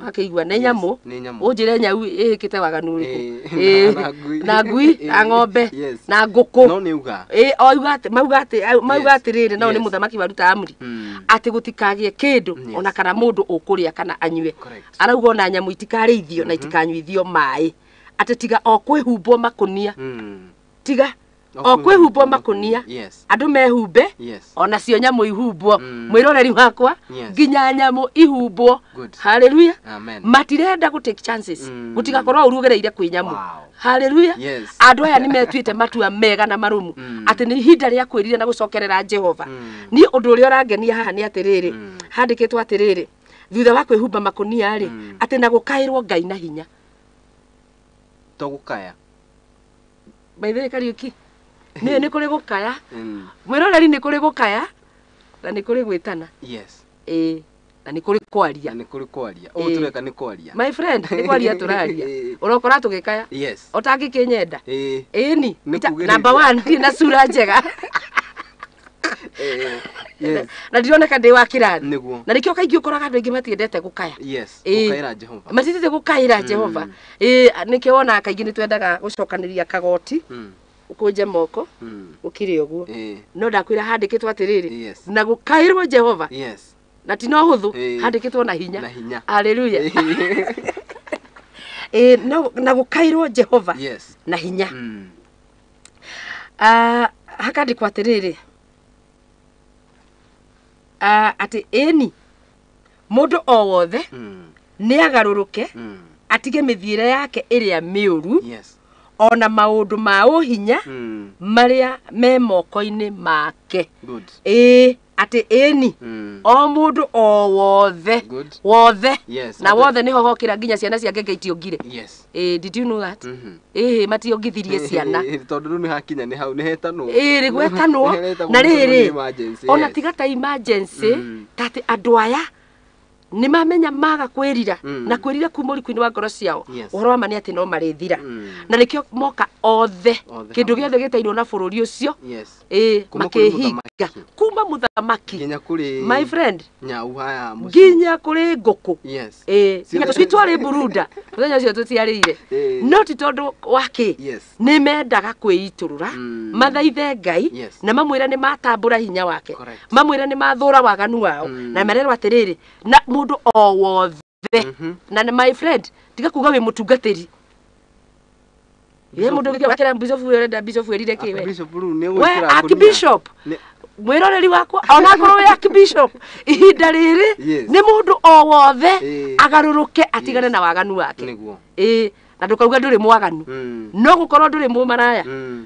Akĩigua nĩ nyamũ, Nĩ nyamũ. ũnjĩre nyau ĩhĩkĩte waganu ũrĩkũ? Na ngui. Na ngui, na ng'ombe, Yes. na ngũkũ. No nĩ uga. Oiga atĩ, mauga atĩrĩrĩ, no nĩ Yes. mũthamaki waruta amri atĩ gũtikagĩe kĩndũ Yes. ona kana mũndũ ũkũrĩa kana anyue. Correct. Arauga ona nyamũ itikarĩithio na itikanyuithio maĩ, atĩ tiga o kwĩhumbwo makũnia. Tiga o kwĩhumbwo makũnia. Yes. Andũ mehumbe. Yes. Ona cio nyamũ ihumbwo. Mwĩroreri wakwa, Yes. nginya nyamũ ihumbwo. Good. Hallelujah. Amen. Matirenda gũ take chances. Gũtigakorwo ũru ũgereire kwĩ nyamũ. Wow. Hallelujah. Yes. Andũ aya nĩ metuĩte matua mega na marũmu atĩ nĩ ihinda rĩa kwĩrira na gũcokerera Jehova. Niĩ ũndũ ũrĩa ũrangenia haha nĩ atĩrĩrĩ, handĩkĩtwo atĩrĩrĩ, thutha wa kwĩhumba makũnia rĩ, atĩ na gũkaĩrwo Ngai na hinya. To gũkaya. By the way, Kariũki, nĩ kũrĩ gũkaya. Mwĩroreri nĩ kũrĩ gũkaya na nĩ kũrĩ gwĩtana. Yes. Na nĩ kũrĩ kwaria. Na nĩ kũrĩ kwaria. Ũũ tũreka nĩ kwaria. My friend, nĩ kwaria tũraria. Ũrokora tũgĩkaya. Yes. Ũtangĩkĩnyenda. Ĩni. Nĩ kugĩrĩria. Number 1, ndirĩ na cura njega. Yes. Na ndironeka ndĩ wa kĩrathi. Nĩguo. Na nĩkĩo kaingĩ ũkoraga andũ aingĩ matiendete gũkaya. Yes. Gũkaĩra Jehova. Matiendete gũkaĩra Jehova. Nĩkĩo wonaga kaingĩ nĩ twendaga gũcokanĩria kagoti. Ũkũnje moko. Ũkire ũguo. No ndakwĩra handĩkĩtwo atĩrĩrĩ, Yes. na gũkaĩrwo Jehova. Yes. Na ti no hũthũ, handĩkĩtwo na hinya. Na hinya. Hallelujah. No, na gũkaĩrwo Jehova. Yes. Na hinya. Hakandĩkwo atĩrĩrĩ, atĩ ĩni mũndũ o wothe nĩ agarũrũke atige mĩthiĩre yake ĩrĩa mĩũru. Yes. Ona maũndũ ma ũhinya marĩa me moko-inĩ make. Good. Atĩ ĩni o mũndũ o wothe. Good. Wothe. Yes. Na wothe nĩho hokĩra nginya ciana cia ngenge itiongire. Yes. Did you know that? Mationgithirie ciana. Tondũ rĩu nĩ hakinya nĩ hau nĩ hetanwo. Nĩ gwetanwo. Na rĩrĩ, ona tiga ta emergency, ta atĩ andũ aya nĩ mamenya maga kwĩrira na kwĩrira kuma ũriku-inĩ wa ngoro ciao. Yes. Ũhoro wa ma nĩ atĩ no marĩthira. Na nĩkĩo moka othe, kĩndũ gĩothe gĩtairwo na bũrũri ũcio. Yes. Makĩhinga kuma mũthamaki nginya kũrĩ my friend, nyau haya mũciĩ, nginya kũrĩ ngũkũ. Yes. Nginya tũcui twarĩ Burunda mũthenya ũcio tũtiarĩire. No ti tondũ wa kĩ, Yes. nĩ mendaga kwĩitũrũra, mathaithe Ngai, Yes. na mamwĩre nĩ matambũra hinya wake, Correct. mamwĩre nĩ mathũra waganu wao, na mererwo atĩrĩrĩ, na mũndũ o wothe. Na my friend, tiga kuga wĩ mũtungatĩri. Ye mũndũ ũngĩ bishop ũrenda bishop erire kĩ we? Bishop rĩu nĩ We gwĩkĩra archbishop, mwĩroreri wakwa, onakorwo wĩ archbishop, ihinda rĩrĩ Yes. nĩ mũndũ o wothe agarũrũke atigane Yes. na waganu wake. Nĩguo. Na ndũkauga ndũrĩ mwaganu. No gũkorwo ndũrĩ mũmaraya,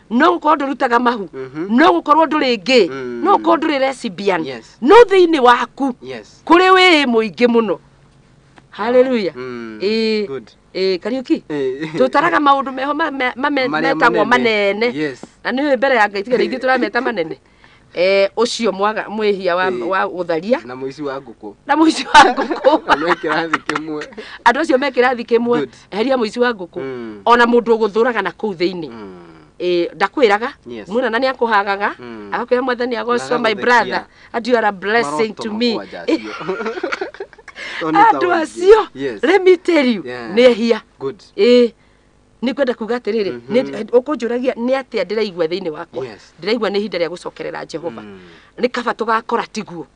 no gũkorwo ndũrutaga mahu, no gũkorwo ndũrĩ gay, no gũkorwo ndũrĩ lesbian, Yes. no thĩinĩ waku Yes. kũrĩ wĩĩ mũingĩ mũno. Hallelujah. Good. Kariũki, tũtaraga maũndũ meho metagwo manene. Yes. Na nĩ mbere ya Ngai tiga ithuĩ tũrameta manene. Ũcio mwĩhia wa gũtharia na mũici wa ngũkũ. Na mũici wa ngũkũ. Me kĩrathi kĩmwe. Andũ acio me kĩrathi kĩmwe. Good. Eheria mũici wa ngũkũ. Ona mũndũ ũgũthũraga na kũu thĩinĩ. Ndakwĩraga, Yes. mwĩra na nĩakũhagaga, agakwĩra Mwathani agocwo, my brother, and you are a blessing to me. Andũ acio, Yes. let me tell you, Yeah. nĩ ehia. Good. Nĩ ngwenda kuga atĩrĩrĩ, ũkũnjũragia nĩ atĩa ndĩraigua thĩinĩ wakwa. Ndĩraigua nĩ ihinda rĩa gũcokerera Jehova. Nĩ kaba tũgakora tiguo.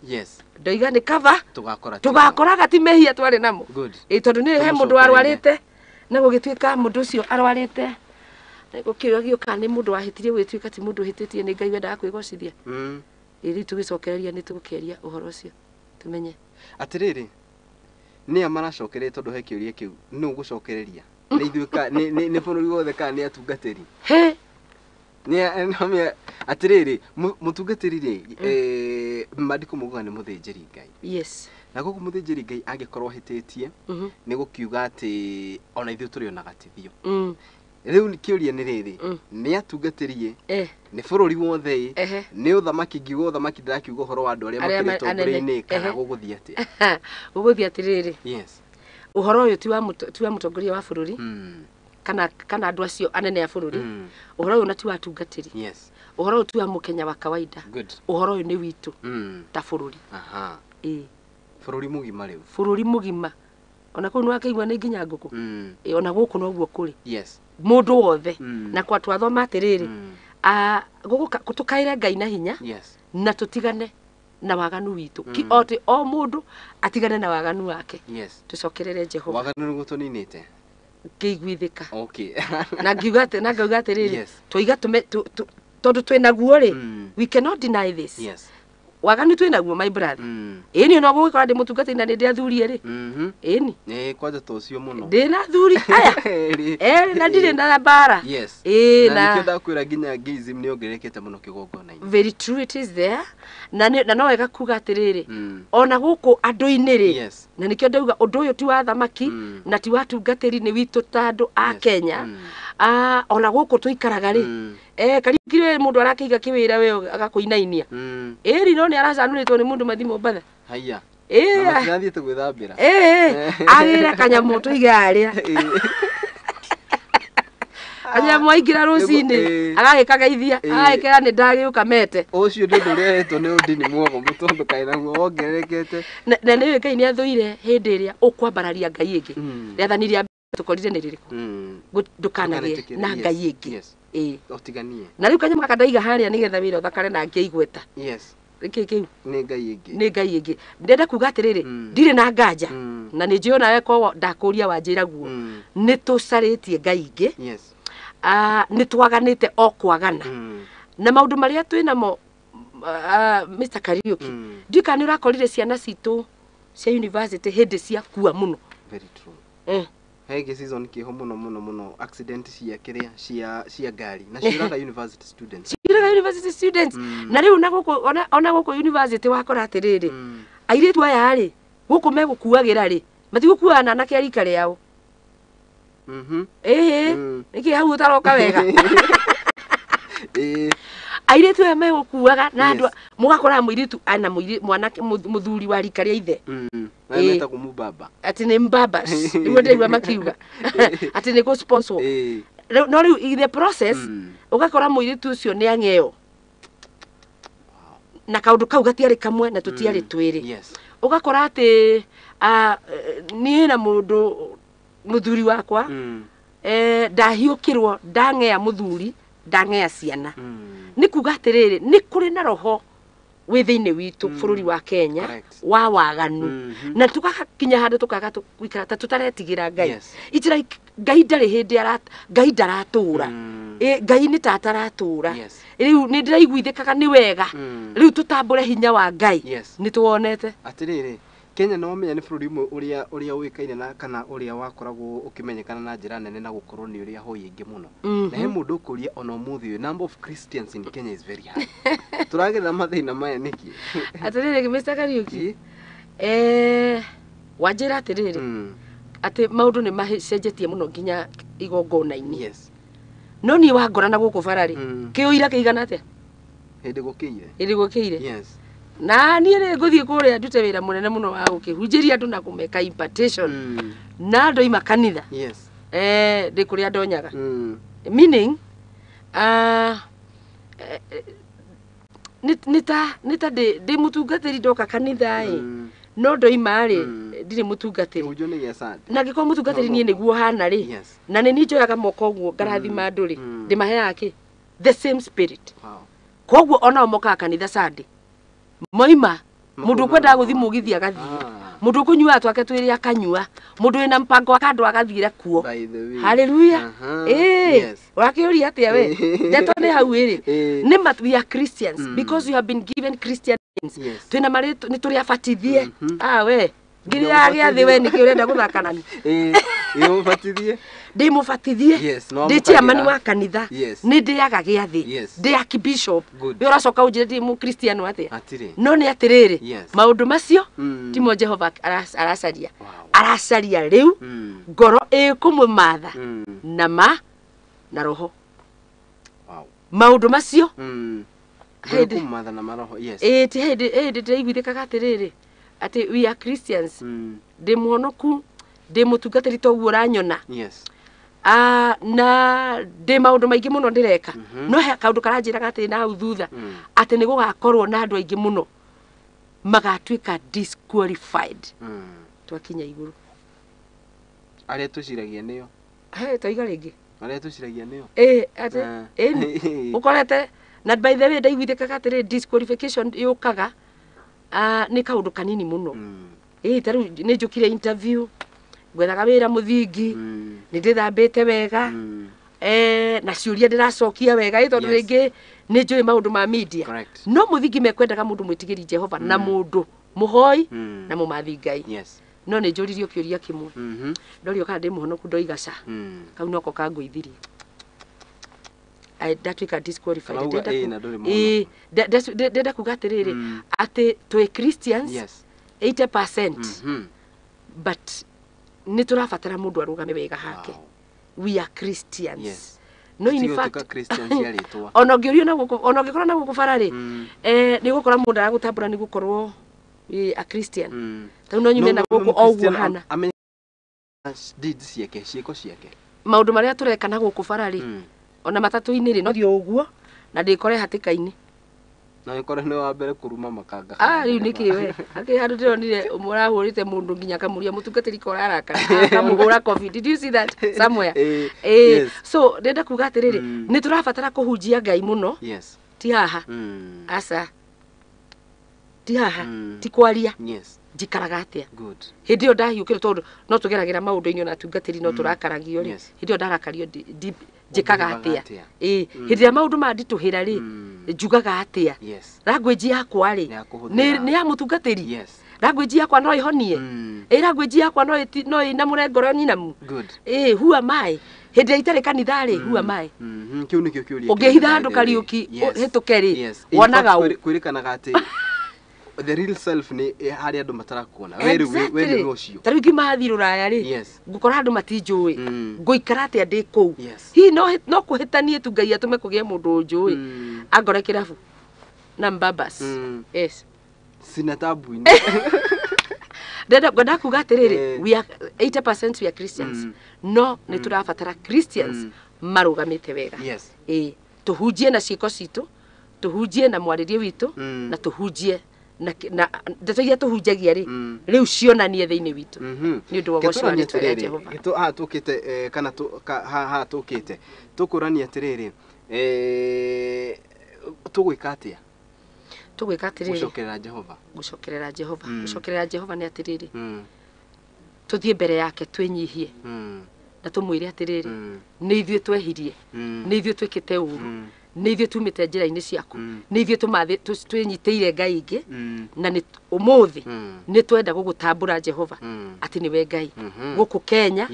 Ndoiga nĩ kaba tũgakoraga ti mehia twarĩ namo. Tondũ nĩ he mũndũ warwarĩte na gũgĩtuĩka mũndũ ũcio arwarĩte gũkĩũragio kana nĩ mũndũ wahĩtirie, gũgĩtuĩka ti mũndũ ũhĩtĩtie, nĩ Ngai wendaga kwĩgocithia. Rĩu tũgĩcokereria nĩ tũgũkĩaria ũhoro ũcio tũmenye atĩrĩrĩ nĩa maracokereria, tondũ he kĩũria kĩu nũ ũgũcokereria, nĩ ithuĩ ka nĩ bũrũri wothe kana nĩ atungatĩri? Nĩ atĩrĩrĩ, mũtungatĩri rĩ, maandĩko maugaga nĩ mũthĩnjĩri Ngai. Na koguo mũthĩnjĩri Ngai angĩkorwo ahĩtĩtie, nĩ gũkiuga atĩ ona ithuĩ tũrĩ ona gatithio. Rĩu kĩũria nĩ rĩrĩ, nĩ atungatĩri, nĩ bũrũri wothe, nĩ ũthamaki? Ngiuga ũthamaki ndĩrakiuga ũhoro wa andũ arĩa makĩrĩ ũtongoria-inĩ, kana gũgũthiĩ atĩa? Gũgũthiĩ atĩrĩrĩ, ũhoro ũyũ ti wa mũtongoria wa bũrũri kana andũ acio anene a bũrũri. Ũhoro ũyũ na ti wa atungatĩri. Ũhoro ũyũ ti wa mũkenya wa kawaida. Ũhoro ũyũ nĩ witũ ta bũrũri. Bũrũri mũgima rĩu. Bũrũri mũgima. Ona kũu nĩwakĩigua nĩ nginya ngũkũ. Ona gũkũ noguo kũrĩ. Mũndũ wothe. Na kwa twathoma atĩrĩrĩ, tũkaĩre Ngai na hinya na tũtigane na waganu witũ. O mũndũ atigane na waganu wake. Tũcokerere Jehova. Waganu nĩguo tũninĩte. Ngĩiguithĩka. Na ngiuga atĩ, na ngauga atĩrĩrĩ, twoiga tondũ twĩ naguo rĩ, we cannot deny this. Waganu twĩ naguo, my brother. Ĩni no gũgĩkora ndĩ mũtungatĩri na nĩ ndĩ athuri erĩ. Ĩni. Kwanja ta ũcio mũno. Ndĩ na athuri aya. Erĩ na ndirĩ na mbara. Na nĩkĩo ndakwĩra nginya gayism nĩ yongererekete mũno kĩgongona-inĩ. Very true, it is there. Na no wega kuga atĩrĩrĩ, ona gũkũ andũ-inĩ rĩ, na nĩkĩo ndauga ũndũ ũyũ ti wa thamaki na ti wa atungatĩri, nĩ witũ ta andũ a Kenya. Ona gũkũ tũikaraga rĩ, Kariũki rĩ, mũndũ arakĩiga kĩwĩra we agakũinainia. Ĩri no nĩ aracanũrĩtwo nĩ mũndũ mathi Mombatha. Haiya. Na matirathiĩte gwĩthambĩra. Agĩre kanyamũ tũige harĩa. Kanyamũ aingĩra rũcinĩ, agagĩkagaithia, agagĩkera nĩ ndagĩũka mete. Ũcio nĩ ũndũ ũrehetwo nĩ ũndini mwogomu, tondũ kaĩ naguo wongererekete. Na nĩ Ngai nĩ athũire hĩndĩ ĩrĩa ũkwambararia Ngai ĩngĩ. Rĩathani rĩa tũkorire nĩ rĩrĩkũ? Ndũkanagĩe na Ngai ĩngĩ. Ũtiganie. Na rĩu kanyamũ gaka ndaiga harĩa nĩgetha wĩra ũthakare na ngĩigweta. Nĩkĩ kĩu? Nĩ Ngai ĩngĩ. Nĩ Ngai ĩngĩ. Ndĩrenda kuga atĩrĩrĩ, ndirĩ na nganja. Na nĩ njũĩ onawe korwo ndakũria wanjĩra guo. Nĩ tũcarĩtie Ngai ingĩ. Nĩ twaganĩte o kwagana. Na maũndũ marĩa twĩ namo, Mr. Kariũki, ndiũĩ kana nĩ ũrakorire ciana citũ cia university hĩndĩ ciakua mũno. Very true. He season kĩho mũno mũno mũno, accident cia kĩrĩa cia ngari na ciũraga university students. Ciũraga university students. Na rĩu na gũkũ ona gũkũ university wakora atĩrĩrĩ, airĩtu aya rĩ, gũkũ megũkuagĩra rĩ, matigũkuaga na anake a rika rĩao. Nĩkĩ hau ũtaroka wega? Airĩtu aya megũkuaga na andũ mũgakora mũirĩtu ana mwanake mũthuri wa rika rĩa ithe. Metagwo mũbaba. Atĩ nĩ mbaba. Nĩguo ndĩraigua makiuga. Atĩ nĩ gũ-sponsor. No rĩu in the process ũgakora mũirĩtu ũcio nĩ ang'eo. Na kaũndũ kau gatiarĩ kamwe na tũtiarĩ twĩrĩ. Ũgakora atĩ niĩ na mũndũ mũthuri wakwa ndahiũkĩrwo ndang'ea mũthuri, ndang'ea ciana. Nĩ kuga atĩrĩrĩ, nĩ kũrĩ na roho wĩ thĩinĩ witũ bũrũri wa Kenya wa waganu. Na tũgakinya handũ tũkaga gũikara ta tũtaretigĩra Ngai. It's like Ngai ndarĩ hĩndĩ Ngai ndaratũra. Ngai nĩ ta ataratũra. Rĩu nĩ ndĩraiguithĩkaga nĩ wega. Rĩu tũtambũre hinya wa Ngai. Nĩ tuwonete. Atĩrĩrĩ, Kenya no menya nĩ bũrũri ũmwe ũrĩa ũĩkaine na kana ũrĩa wakoragwo ũkĩmenyekana na njĩra nene na gũkorwo nĩ ũrĩa ahoi aingĩ mũno. Na he mũndũ ũkũria ona ũmũthĩ ũyũ, number of Christians in Kenya is very high. Tũragerera mathĩna maya nĩkĩ? Atĩrĩrĩ, Mr. Kariũki, wanjĩra atĩrĩrĩ, atĩ maũndũ nĩ macenjetie mũno nginya igongona-inĩ. No niĩ wangora na gũkũ bara rĩ, kĩũira kĩigana atĩa? Hĩndĩ gũkĩire. Hĩndĩ gũkĩire. Na niĩ rĩ ngũthiĩ kũrĩa ndute wĩra mũnene mũno wa gũkĩhunjĩria andũ na kũmeka impartation. Na ndoima kanitha. Ndĩ kũrĩa ndonyaga. Meaning, nĩ ta ndĩ mũtungatĩri ndoka kanitha ĩ, no ndoima rĩ, ndirĩ mũtungatĩri. Kĩhunjio nĩ gĩa Sunday. Na angĩkorwo mũtungatĩri niĩ nĩguo hana rĩ, Yes. na nĩ niĩ njoyaga moko ũguo ngarathima andũ rĩ, ndĩmaheaga kĩ? The same spirit. Wow. Koguo onao mokaga kanitha Sunday. Moima mũndũ ũkwendaga gũthiĩ mũgithi agathiĩ, mũndũ ũkũnyuaga twake twĩrĩ akanyua, mũndũ wĩna mpango wa kando agathiĩra kuo. By the way. Hallelujah. Aha. Ĩĩ, Yes. ũrakĩũria atĩa we? Ndeto nĩ hau ĩrĩ. Ĩĩ. Nĩ ma we are Christians because we have been given Christian names. Yes. Twĩna marĩtwa nĩ tũrĩ abatithie. Ah we, ngiri ya gĩathĩ we nĩkĩ ũrenda gũthaka nani? Ĩĩ, ĩĩ ũbatithie. Ndĩ mũbatithie. Yes, nĩ Ndĩ chairman wamũkagĩra. wa kanitha. Yes. Nĩ ndĩaga gĩathĩ. Yes. Ndĩ archbishop. Good. We ũracoka ũnjĩre ndĩ mũkristiano atĩa? Hatirĩ. No nĩ atĩrĩrĩ, Yes. maũndũ macio timo Jehova aracaria. Wow. Aracaria rĩu ngoro ĩkũmũmatha na ma na roho. Wow. Maũndũ macio Ngoro Hĩndĩ- kũmatha na maroho. Yes. ĩĩ ti hĩndĩ hĩndĩ ndĩraiguithĩkaga atĩrĩrĩ atĩ we are Christians. Ndĩ mũhonoku, ndĩ mũtungatĩri toguo ũranyona. Yes. Ah, na ndĩ maũndũ maingĩ mũno ndĩreka, no he kaũndũ karanjĩraga atĩ na hau thutha atĩ nĩ gũgakorwo na andũ aingĩ mũno magatuĩka disqualified twakinya igũrũ. Arĩa twĩciragia nĩo. He toiga rĩngĩ. Arĩa twĩciragia nĩo. Ĩĩ atĩ Ah. ĩni ũkorete na by the way ndaiguithĩkaga atĩrĩ disqualification yũkaga nĩ kaũndũ kanini mũno. Ĩĩ ta rĩu nĩ njũkire interview ngwethaga wĩra mũthingi, nĩ ndĩthambĩte wega, na ciũria ndĩracokia wega ĩ tondũ Yes. rĩngĩ nĩ njũĩ maũndũ ma media. Correct. No mũthingi mekwendaga mũndũ mwĩtigĩri Jehova na mũndũ mũhoi na mũmathi Ngai. Yes. No nĩ njũririo kĩũria kĩmwe, ndorio kana ndĩ mũhonoku, ndoiga ca. Kau noko kangũithirie. Ai, ndatuĩka disqualified. Kana uga Ndĩrenda ĩĩ na ndũrĩ mũhonoku. Ĩĩ, ndĩrenda kuga atĩrĩrĩ atĩ twĩ Christians Yes. 80%, but nĩ tũrabatara mũndũ arũgame wega hake. Wow. We are Christians. Yes. No in Tũtige fact gũtuĩka Christians cia rĩtwa. ona ũngĩũrio na gũkũ, ona ũngĩkorwo na gũkũ bara rĩ, nĩ ũgũkora mũndũ aragũtambũra nĩ gũkorwo wĩ a Christian. Ta rĩu no nyume na gũkũ o ũguo hana. Amenye deeds ciake, ciĩko ciake. Maũndũ marĩa tũreka na gũkũ bara rĩ, ona matatũ-inĩ rĩ, no thiĩ o ũguo na ndĩkore hatĩka-inĩ. Na ũkore nĩ wa mbere kũruma makanga. Ah, rĩu nĩkĩ we akĩ handũ ndĩronire ũmwe ũrahũrĩte mũndũ nginya akamũria mũtungatĩri ko ũrarakara, akamũhũra coffee. Did you see that somewhere? Ĩĩ, Ĩĩ, yes. so ndĩrenda kuga atĩrĩrĩ, nĩ tũrabatara kũhunjia Ngai mũno. Yes. Ti haha. Aca, ti haha. Ti kwaria. Yes. Njikaraga atĩa Good. hĩndĩ ĩyo ndahiũkĩrwo, tondũ no tũgeragĩra maũndũ-inĩ ona atungatĩri no tũrakaragio rĩ. Yes. Hĩndĩ ĩyo ndarakario njĩkaga Ũngĩvaga atĩa? atĩa? Ĩĩ, hĩndĩ ĩrĩa maũndũ manditũhĩra rĩ, njugaga atĩa? Yes. Language yakwa rĩ, Nĩ ya kũhũthĩra. nĩ ya mũtungatĩri. Yes. Language yakwa no ĩhonie. Ĩ language yakwa no no ĩnamũre ngoro nyinamu. Good. Ĩ who am I hĩndĩ ĩrĩa itarĩ kanitha rĩ? Who am I? Kĩu nĩkĩo kĩũria Ũngĩhitha kĩnene, handũ by the way. Kariũki, Yes. ũhĩtũke rĩ, Yes. In wonaga fact, ũ? kwĩrĩkanaga atĩ the real self nĩ harĩa andũ matarakuona. We rĩu we nĩwe ũcio. Ta rĩu ngiuma thiĩ rũraya rĩ, Yes. ngũkora andũ matinjũĩ. Ngũikara atĩa ndĩ kũu? Yes. Hihi no kũhĩtanie tu Ngai atũme kũgĩe mũndũ ũnjũĩ, angore kĩrabu na mbabas. Yes. Sina tabu-inĩ. Ndenda ngwenda kuga atĩrĩrĩ, we are 80% we are Christians, no nĩ tũrabatara Christians marũgamĩte wega. Yes. Ĩĩ, tũhunjie na ciĩko citũ, tũhunjie na mwarĩrie witũ, na tũhunjie na ndeto iria tũhunjagia rĩ, rĩu cionanie thĩinĩ witũ nĩ ũndũ wa ũgoci wa Tũranie rĩtwa rĩa atĩrĩrĩ, Jehova. Haha tũkĩte kana haha tũkĩte tũkũrania atĩrĩrĩ, tũgwĩka atĩa Tũgwĩka atĩrĩrĩ, gũcokerera Jehova? Gũcokerera Jehova. Gũcokerera Jehova nĩ atĩrĩrĩ, tũthiĩ mbere yake twĩnyihie na tũmwĩre atĩrĩrĩ, nĩ ithuĩ twehirie, nĩ ithuĩ twĩkĩte ũru, nĩ ithuĩ tumĩte njĩra-inĩ ciaku, nĩ ithuĩ twĩnyitĩire Ngai ingĩ, na nĩ ũmũthĩ nĩ twenda gũgũtambũra Jehova atĩ nĩwe Ngai gũkũ Kenya,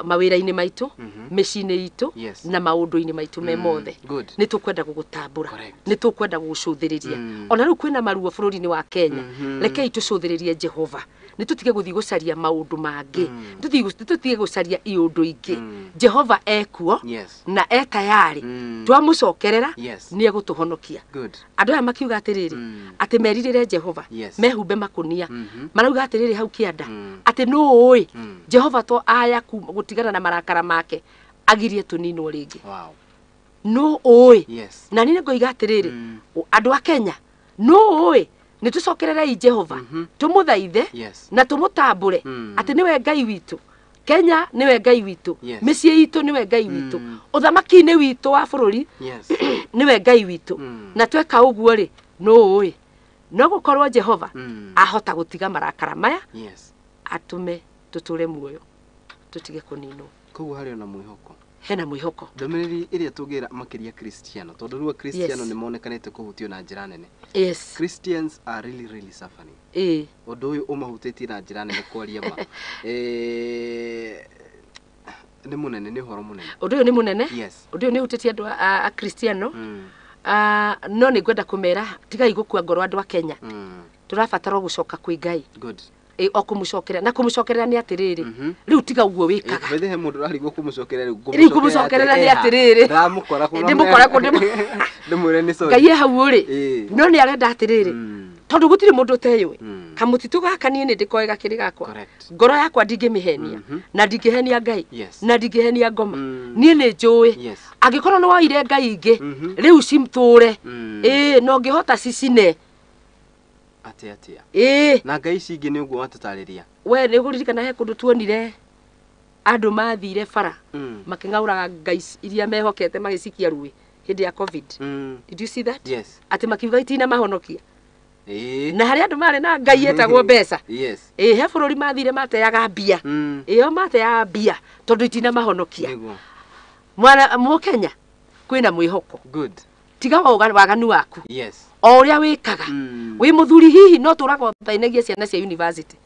mawĩra-inĩ maitũ, mĩciĩ-inĩ itũ, na maũndũ-inĩ maitũ me mothe. Good. Nĩ tũkwenda gũgũtambũra. Correct. Nĩ tũkwenda gũgũcũthĩrĩria. Ona rĩu kwĩna maruo bũrũri-inĩ wa Kenya, rekei tũcũthĩrĩrie Jehova, nĩ tũtige gũthiĩ gũcaria maũndũ mangĩ, nĩ tũtige gũcaria iũndũ ingĩ. Jehova ekuo na e tayari. Twamũcokerera, nĩ egũtũhonokia. Good. Andũ aya makiuga atĩrĩrĩ, atĩ merirĩre Jehova, mehumbe makũnia, marauga atĩrĩrĩ hau kĩanda atĩ nũ ũĩ Jehova to aya gũtigana na marakara make agirie tũninwo rĩngĩ. Wow. Nũ ũĩ? Yes. Na niĩ ngoiga atĩrĩrĩ, andũ a Kenya, nũ ũĩ Nĩ tũcokererei Jehova, tũmũthaithe na tũmũtambũre atĩ nĩwe Ngai witũ. Kenya nĩwe Ngai witũ, mĩciĩ itũ nĩwe Ngai witũ, ũthamaki-inĩ witũ wa bũrũri nĩwe Ngai witũ. Na tweka ũguo rĩ, nũũ no gũkorwo Jehova ahota gũtiga marakara maya, atũme tũtũre muoyo, tũtige kũninwo. Koguo harĩ ona mwĩhoko. Hena mwĩhoko. Ndũmĩrĩri ĩrĩa tũngĩra makĩria Kristiano, tondũ rĩu Akristiano nĩ monekanĩte kũhutio na njĩra nene. Christians are really really suffering. Ũndũ ũyũ ũmahutĩtie na njĩra nene kwaria ma. Nĩ mũnene, nĩ ũhoro mũnene. Ũndũ ũyũ nĩ mũnene. Ũndũ ũyũ nĩ ũhutĩtie andũ a Kristiano. No nĩ ngwenda kũmera tigai gũkua ngoro andũ a Kenya. Tũrabatara gũcoka kwĩ Ngai. Good. O kũmũcokerera na kũmũcokerera nĩ atĩrĩrĩ, rĩu tiga ũguo wĩkaga. Bethe he mũndũ ũrarigwo kũmũcokerera rĩu. Rĩu kũmũcokerera nĩ atĩrĩrĩ, ndamũkora kũ, ndĩmũkora kũ, ndĩmwĩre nĩ sorry. Ngai e hau rĩ, no nĩ arenda atĩrĩrĩ, tondũ gũtirĩ mũndũ ũteyũĩ. Kamũtitũ gaka niĩ nĩ ndĩkoĩ gakĩrĩ gakwa. Ngoro yakwa ndingĩmĩhenia, na ndingĩhenia Ngai, na ndingĩhenia ngoma. Niĩ nĩ njũĩ. Angĩkorwo nĩ woire Ngai ingĩ, rĩu cimtũre. No ngĩhota cicine. Atia atia. Na Ngai ici ingĩ nĩ ũguo watũtarĩria. We nĩ ũkũririkana he kũndũ tuonire andũ mathire bara, makĩng'aũraga Ngai iria mehokete magĩcikia rũĩ hĩndĩ ya COVID. Did you see that? Yes. Atĩ makiuga itina mahonokia. Na harĩa andũ marĩ na Ngai etagwo mbeca. He bũrũri mathire mateaga mbia. Ĩyo mateaga mbia tondũ itina mahonokia. Mwana Mũkenya kwĩna mwĩhoko. Good. Tiga waganu waku. O ũrĩa wĩkaga. Wĩ mũthuri hihi no tũraga ũthainagia ciana cia university.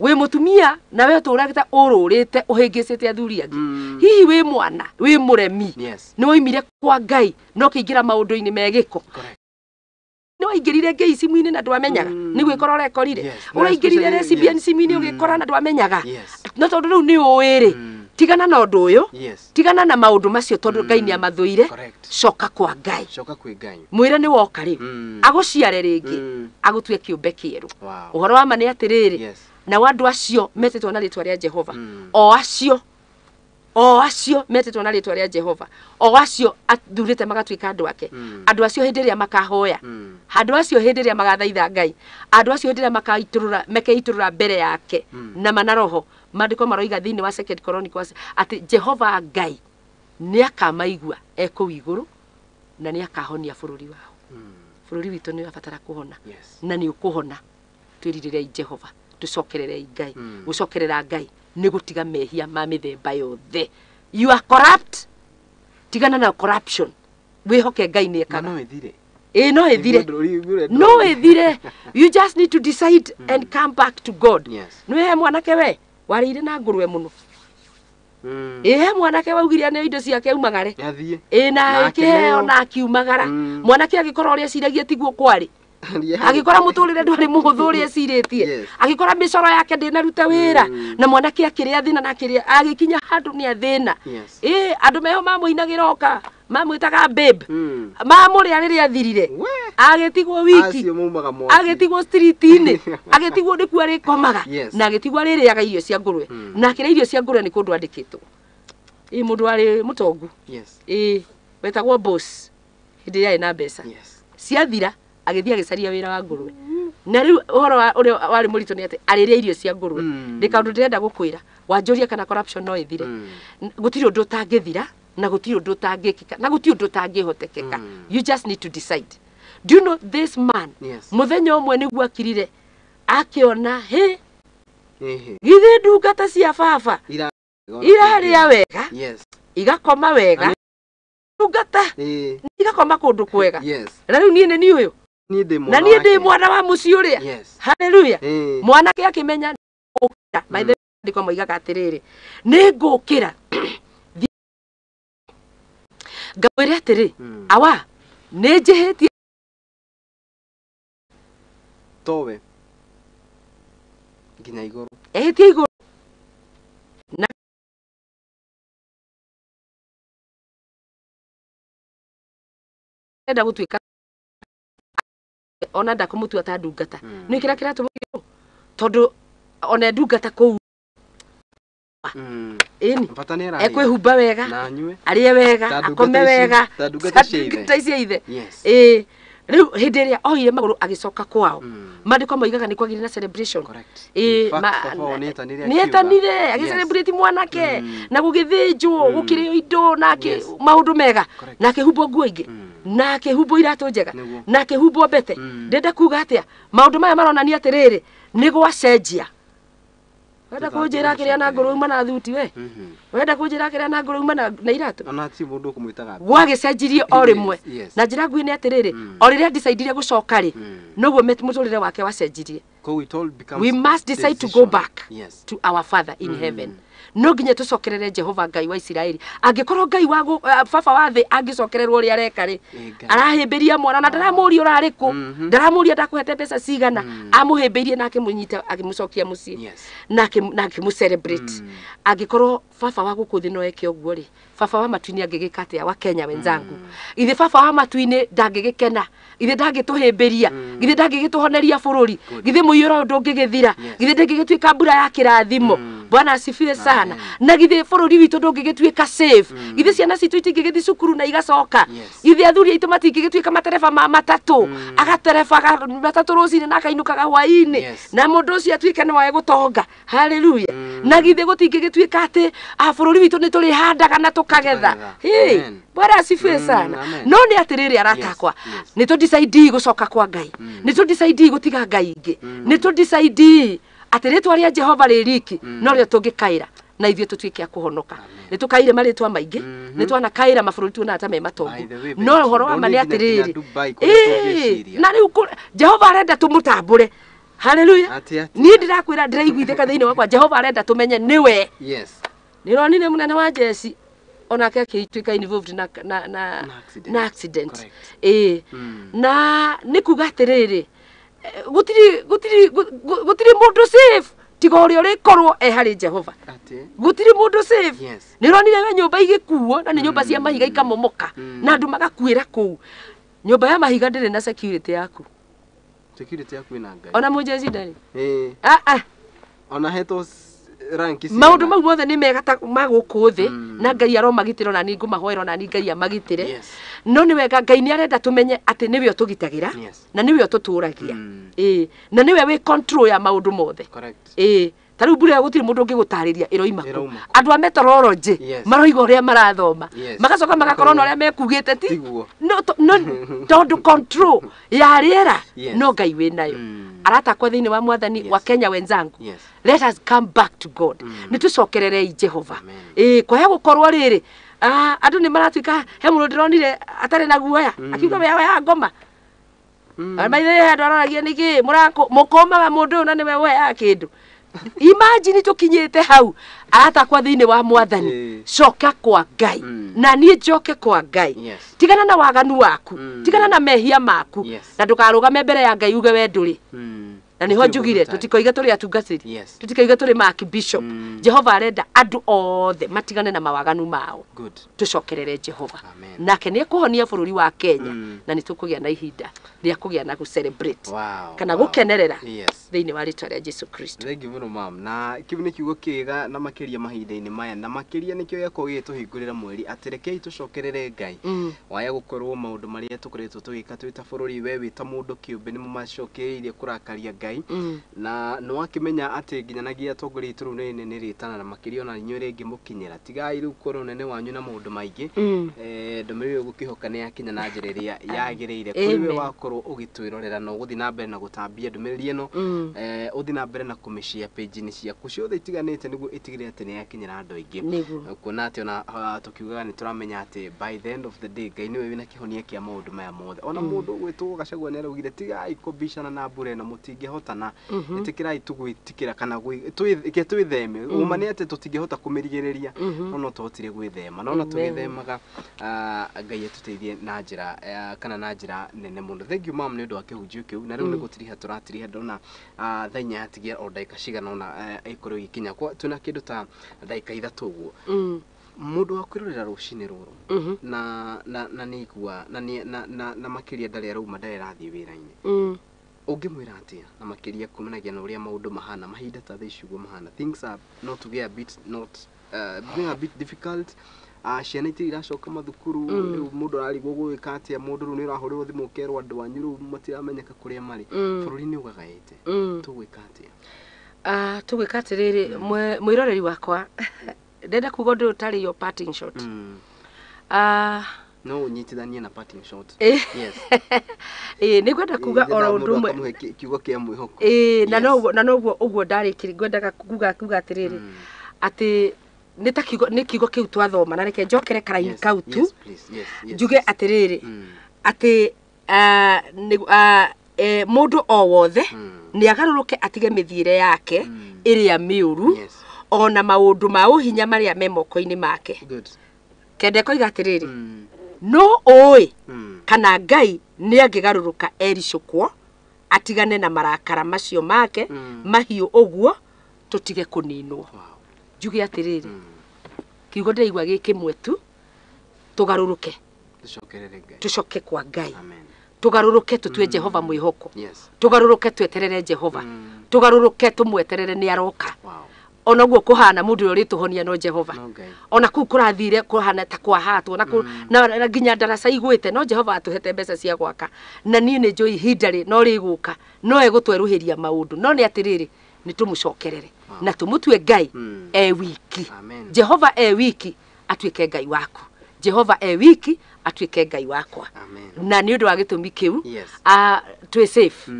Wĩ mũtumia na we ũtũragĩte ũrũrĩte ũhĩngĩcĩte athuri angĩ. Hihi wĩ mwana, wĩ mũremi. Nĩ woimire kwa Ngai no kĩingĩra maũndũ-inĩ me gĩko. Nĩ waingĩrire gay simu-inĩ na ndwamenyaga. Nĩ gwĩkora ũrekorire. Ũraingĩrire lesbian simu-inĩ ũgĩkora na ndwamenyaga. No tondũ rĩu nĩ ũĩ rĩ, tigana na ũndũ ũyũ, tigana na maũndũ macio tondũ Ngai nĩ amathũire. Coka kwa Ngai. Coka kwĩ Ngai. Mwĩre nĩ woka rĩu. Agũciare rĩngĩ. Agũtue kĩũmbe kĩerũ. Ũhoro wa ma nĩ atĩrĩrĩ, nao andũ acio metĩtwo na rĩtwa rĩa Jehova, o acio metĩtwo na rĩtwa rĩa Jehova, o acio athurĩte magatuĩka andũ ake, andũ acio hĩndĩ ĩrĩa makahoya, andũ acio hĩndĩ ĩrĩa magathaitha Ngai, andũ acio hĩndĩ ĩrĩa makaitũrũra, mekeitũrũra mbere yake na mana roho. Maandĩko maroiga thĩinĩ wa Second Chronicles atĩ Jehova Ngai nĩ akamaigua e kũu igũrũ na nĩ akahonia bũrũri wao. Bũrũri witũ nĩ ũrabatara kũhona, na nĩ ũkũhona. Twĩrirĩrei Jehova, tũcokererei Ngai. Gũcokerera Ngai nĩ gũtiga mehia ma mĩthemba yothe. You are corrupt, tigana na corruption, wĩhoke Ngai nĩ ekaga. No ĩthire. No ĩthire. No ĩthire. You just need to decide and come back to God. Nĩ he mwanake we warĩire na ngũrwe mũno. He mwanake waugire nĩ indo ciake aumagare. Na akĩheo na akiumagara. Mwanake agĩkorwo ũrĩa eciragia tiguo kwarĩ. Agĩkora mũtũrĩre ndwarĩ mũhũthũ ũrĩa ecirĩtie. Agĩkora mĩcoro yake ndĩnaruta wĩra. Na mwanake akĩrĩa thĩna na akĩrĩa agĩkinya handũ nĩ athĩna. Andũ meho mamũinagĩra oka, mamwĩtaga babe. Mamũrĩa rĩrĩa athirire. Agĩtigwo wiki. Agĩtigwo street-inĩ. Agĩtigwo nĩkuo arĩkomaga. Na agĩtigwo arĩrĩaga irio cia ngũrwe. Na akĩrĩa irio cia ngũrwe nĩ kũndũ andĩkĩtwo. Mũndũ warĩ mũtongu. Wetagwo boss hĩndĩ ĩrĩa arĩ na mbeca. Ciathira agĩthiĩ agĩcaria wĩra wa ngũrwe. Na rĩu ũhoro ũrĩa warĩ mũritũ nĩ atĩ arĩrĩa irio cia ngũrwe. Ndĩ kaũndũ ndĩrenda gũkwĩra, wanjũria kana corruption no ĩthire. Gũtirĩ ũndũ ũtangĩthira, na gũtirĩ ũndũ ũtangĩkĩka, na gũtirĩ ũndũ ũtangĩhotekeka. You just need to decide. Do you know this man? Mũthenya ũmwe nĩguo akirire akĩona, hĩ, githĩ ndungata cia baba irarĩa wega, igakoma wega, ndungata igakoma kũndũ kwega. Na rĩu niĩ nĩ niĩ ũyũ. Na niĩ ndĩ mwana wa mũciĩ ũrĩa. Hallelujah. Mwanake akĩmenya gũkĩra. Maithe maandĩko moigaga atĩrĩrĩ, nĩ ngũkĩra ngamwĩre atĩrĩ, awa nĩ njĩhĩtie towe nginya igũrũ. Ehĩtie igũrũ. Na enda gũtuĩka ona ndakũmũtua ta ndungata. Nĩ kĩrĩa kĩratũmĩrwo tondũ ona ndungata kũu. Ĩni. Ekwĩhumba wega, arĩe wega, akome wega, ta ndungata cia ithe. Rĩu hĩndĩ ĩrĩa oire magũrũ agĩcoka kwao, maandĩko moigaga nĩ kwagĩire na celebration. Ĩĩ, nĩ nĩetanire agĩcelebrate mwanake na gũgĩthĩnjwo, gũkĩrĩo indo na maũndũ mega, na akĩhumbwo nguo ingĩ, na akĩhumbwo iratũ njega, na akĩhumbwo mbete. Ndĩrenda kuga atĩa? Maũndũ maya maronania atĩrĩrĩ, nĩ gwacenjia. Wenda kũnjĩra kĩrĩa na ngũrũ uma na thuti we? Wenda kũnjĩra kĩrĩa na ngũrũ uma na iratũ? Ona ti mũndũ ũkũmwĩtaga. Gwagĩcenjirie o rĩmwe. Na njĩra nguhĩ nĩ atĩrĩrĩ, o rĩrĩa decidire gũcoka rĩ, noguo mũtũrĩre wake wacenjirie. We must decide to go back to our Father in heaven. No nginya tũcokerere Jehova Ngai wa Isiraeli. Angĩkorwo Ngai wa baba wa thĩ angĩcokererwo ũrĩa areka rĩ, arahĩmbĩria mwana na ndaramũria ũrarĩ kũ, ndaramũria ndakũhete mbeca cigana, amũhĩmbĩirie na akĩmũnyita akĩmũcokia mũciĩ na akĩmũ celebrate. Angĩkorwo baba wa gũkũ thĩ no eke ũguo rĩ, baba wa matu-inĩ angĩgĩka atĩa wa Kenya wenzangu? Ithe baba wa matu-inĩ ndangĩgĩkena, ithe ndangĩtũhĩmbĩria, ithe ndangĩgĩtũhoneria bũrũri, ithe mũiyũro ndũngĩgĩthira, ithe ndĩngĩgĩtuĩka mbura ya kĩrathimo. Bwana asifiwe sana. Na githĩ bũrũri witũ ndũngĩgĩtuĩka safe, githĩ ciana citũ itingĩgĩthiĩ cukuru na igacoka, githĩ athuri aitũ matingĩgĩtuĩka matereba ma matatũ, agatereba matatũ rũcinĩ na akainũkaga hwaĩ-inĩ, na mũndũ ũcio atuĩke nĩ wae gũtonga. Haleluya. Na githĩ gũtingĩgĩtuĩka atĩ bũrũri witũ nĩ tũrĩhandaga na tũkagetha. Bwana asifiwe sana. No nĩ atĩrĩrĩ arata akwa, nĩ tũ decide gũcoka kwa Ngai, nĩ tũ decide gũtiga Ngai ingĩ, nĩ tũ decide atĩ rĩtwa rĩa Jehova rĩ riki no rĩo tũngĩkaĩra na ithuĩ tũtuĩke a kũhonoka. Nĩ tũkaire marĩtwa maingĩ, nĩ twanakaĩra mabũrũri tuonaga ta me matongu, no ũhoro wa ma nĩ atĩrĩrĩ, na rĩu Jehova arenda tũmũtambũre. Haleluya. Niĩ ndĩrakwĩra ndĩraiguithĩka thĩinĩ wakwa, Jehova arenda tũmenye nĩwe. Nĩronire mũnene wa jeci onake akĩtuĩka involved na accident. Na nĩ kuga atĩrĩrĩ, gũtirĩ mũndũ safe tiga ũrĩa ũrĩkorwo e harĩ Jehova. Gũtirĩ mũndũ safe. Nĩũronire we nyũmba igĩkuo, na nĩ nyũmba cia mahiga ikamomoka, na andũ magakuĩra kũu. Nyũmba ya mahiga ndĩrĩ na security yaku. Security yaku ĩna Ngai. Ona mũjeci ndarĩ. Ona hetwo ranki. Maũndũ mau mothe nĩ mega ta ma gũkũ thĩ, na Ngai aromagitĩra, ona niĩ ngũmahoera, ona niĩ Ngai amagitĩre. No nĩ wega Ngai nĩ arenda tũmenye atĩ nĩwe ũtũgitagĩra, na nĩwe ũtũtũragia, na nĩwe wĩ control ya maũndũ mothe. Ta rĩu mbura gũtirĩ mũndũ ũngĩgũtarĩria ĩroima kũ. Andũ a meteorology maroiga ũrĩa marathoma, magacoka magakorwo na ũrĩa mekugĩte ti tondũ control ya rĩera no Ngai wĩ nayo. Arata akwa thĩinĩ wa Mwathani wa Kenya wenzangu, let us come back to God. Nĩ tũcokererei Jehova. Kwaya gũkorwo rĩrĩ, andũ nĩ maratuĩka, he mũndũ ndĩronire atarĩ na guoya akiuga we ya ngoma. Maithe andũ aroragia nĩkĩ mũkũmaga mũndũ ũyũ na nĩwe woyaga kĩndũ. Imagine tũkinyĩte hau. Arata akwa thĩinĩ wa Mwathani, coka kwa Ngai, na niĩ njoke kwa Ngai. Tigana na waganu waku, tigana na mehia maku, na ndũkarũgame mbere ya Ngai uge we ndũrĩ. Na nĩho njugire tũtikoige tũrĩ atungatĩri, tũtikoige tũrĩ ma-archbishop. Jehova arenda andũ othe matigane na mawaganu mao, tũcokerere Jehova, nake nĩ ekũhonia bũrũri wa Kenya, na nĩ tũkũgĩa na ihinda rĩa kũgĩa na gũ-celebrate kana gũkenerera thĩinĩ wa rĩtwa rĩa Jesu Kristo. Thank you mũno mam. Na kĩu nĩ kiugo kĩega na makĩria mahinda-inĩ maya, na makĩria nĩkĩo gĩakorwo gĩgĩtũhingũrĩra mweri atĩ rekei tũcokerere Ngai. Waya gũkorwo maũndũ marĩa tũkoretwo tũgĩka twĩ ta bũrũri, we wĩ ta mũndũ kĩũmbe nĩmo macokereirie kũrakaria Ngai, na nĩ wakĩmenya atĩ nginyanagia atongoria aitũ rĩu nĩ rĩtana, na makĩria ona inyuĩ rĩngĩ mũkinyĩra. Tigai rĩu kuona ũnene wanyu na maũndũ maingĩ. Ndũmĩrĩri ĩyo gũkĩhoka nĩ yakinya na njĩra ĩrĩa yagĩrĩire. Kũrĩ we wakorwo ũgĩtwĩrorera na ũgũthiĩ na mbere na gũtambia ndũmĩrĩri ĩno, ũthiĩ na mbere na kũmĩshare page-inĩ ciaku ciothe itiganĩte nĩguo ĩtigĩrĩre atĩ nĩ yakinyĩra andũ aingĩ. Kuona atĩ ona tũkiugaga nĩ tũramenya atĩ by the end of the day Ngai nĩwe wĩna kĩhonia kĩa maũndũ maya mothe. Ona mũndũ ũgwĩtwo Gachagua nĩ araugire tigai kũbicana na mbura ĩno, mũtingĩhotana, ĩtĩkĩrai tu gwĩtĩkĩra kana twĩtheme. Ũma nĩ atĩ tũtingĩhota kũmĩrigĩrĩria, no no tũhotire gwĩthema. No na tũgĩthemaga, Ngai atũteithie na njĩra kana na njĩra nene mũno. Thank you mam nĩ ũndũ wa kĩhunjio kĩu. Na rĩu nĩ gũtiriha tũratiriha, ndona thaa inya yatigia o ndagĩka cigana ũna ĩkorwo ĩgĩkinya. Twĩna kĩndũ ta ndagĩka ithatũ ũguo. Mũndũ wa kwĩrorera rũcinĩ rũrũ na nĩ igua na makĩria ndarĩ arauma, ndarĩ arathiĩ wĩra-inĩ, ũngĩmwĩra atĩa? Na makĩria kumanagia na ũrĩa maũndũ mahana mahinda ta thaa ici ũguo mahana, things are not to get a bit not being a bit difficult. Ciana itirĩ iracoka mathukuru, rĩu mũndũ ararigwo gwĩka atĩa, mũndũ rĩu nĩ ũrahũrĩrwo thimũ ũkerwo andũ anyu rĩu matiramenyeka kũrĩa marĩ. Bũrũri nĩ ũgagaĩte. Tũgwĩka atĩa? Tũgwĩka atĩrĩrĩ, mwĩroreri wakwa, ndenda kuga ũndũ ũyũ tarĩ your parting shot. No ũnyitithanie na parting shot. Yes. Ĩĩ, nĩ ngwenda kuga oro ũndũ ũmwe. Akamũhe kiugo kĩa mwĩhoko. Ĩĩ, na noguo, na noguo ũguo ndarĩkiri ngwendaga kuga atĩrĩrĩ, atĩ nĩ ta kiugo, nĩ kiugo kĩu twathoma, na reke njokere karaini kau tu. Yes, please. Yes, Njuge yes. atĩrĩrĩ, atĩ mũndũ o wothe nĩ agarũrũke atige mĩthiĩre yake ĩrĩa mĩũru, ona maũndũ ma ũhinya marĩa me moko-inĩ make. Good. Kende koiga atĩrĩrĩ, no ũĩ kana Ngai nĩ angĩgarũrũka ericũkwo atigane na marakara macio make mahiũ ũguo tũtige kũninwo. Njuge atĩrĩrĩ, kiugo ndĩraigua gĩ kĩmwe tu, tũgarũrũke, Tũcokerere Ngai. Tũcoke kwa Ngai. Amen. Tũgarũrũke tũtue Jehova mwĩhoko. Tũgarũrũke tweterere Jehova. Tũgarũrũke tũmweterere nĩ aroka. Ona ũguo kũhana mũndũ ũrĩa ũrĩtũhonia no Jehova. No Ngai. Ona kũu kũrathire kũhana ta kwahatwo na, na nginya ndaraca igwĩte, no Jehova atũhete mbeca cia gwaka, na niĩ nĩ njũĩ ihinda rĩ no rĩgũka, no egũtwerũhĩria maũndũ, no nĩ atĩrĩrĩ, nĩ tũmũcokerere na tũmũtue Ngai e wiki. Amen. Jehova e wiki atuĩke Ngai waku, Jehova e wiki atuĩke Ngai wakwa. Amen. Na nĩ ũndũ wa gĩtũmi kĩu, twĩ safe,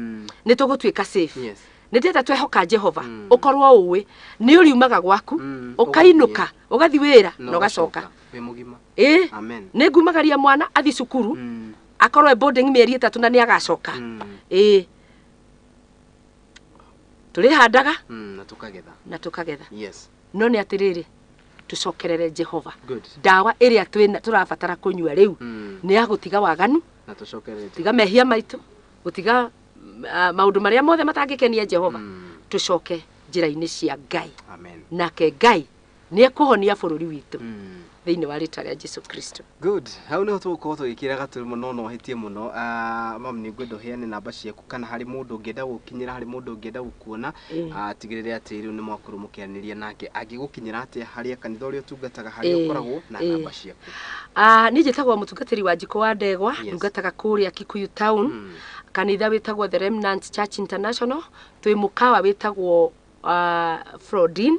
nĩ tũgũtuĩka safe. Nĩ ndĩrenda twehoka Jehova, ũkorwo ũĩ nĩ ũriumaga gwaku, ũkainũka, ũgathiĩ wĩra na ũgacoka wĩ mũgima. Ĩĩ. Amen. Nĩ ngumagaria mwana athiĩ cukuru, akorwo e boarding mĩeri 3 na nĩ agacoka. Ĩĩ, tũrĩhandaga Na tũkagetha. Na tũkagetha. Yes. No nĩ atĩrĩrĩ, tũcokerere Jehova. Good. Ndawa ĩrĩa twĩna tũrabatara kũnyua rĩu nĩ ya gũtiga waganu, Na tũcokerere gũtiga mehia maitũ, gũtiga maũndũ marĩa mothe matangĩkenia Jehova, tũcoke njĩra-inĩ cia Ngai. Amen. Nake Ngai nĩ ekũhonia bũrũri witũ thĩinĩ wa rĩtwa rĩa Jesu Kristo. Good. Hau niho tũgũkorwo tũgĩkĩra gaturumo, no no hĩtie mũno. Mam, nĩ ngwenda ũheane namba ciaku, kana harĩ mũndũ ũngĩenda gũkinyĩra, harĩ mũndũ ũngĩenda gũkuona, tigĩrĩre atĩ rĩu nĩ mwakorwo mũkĩaranĩria nake. Angĩgũkinyĩra atĩa harĩa kanitha ũrĩa ũtungataga, harĩa ũkoragwo na namba ciaku? Niĩ njĩtagwo mũtungatĩri wa Njikũ wa Ndegwa. Ndungataga kũrĩa Kikuyu Town, kanitha wĩtagwo The Remnant Church International. Twĩ mũkawa wĩtagwo Frodin.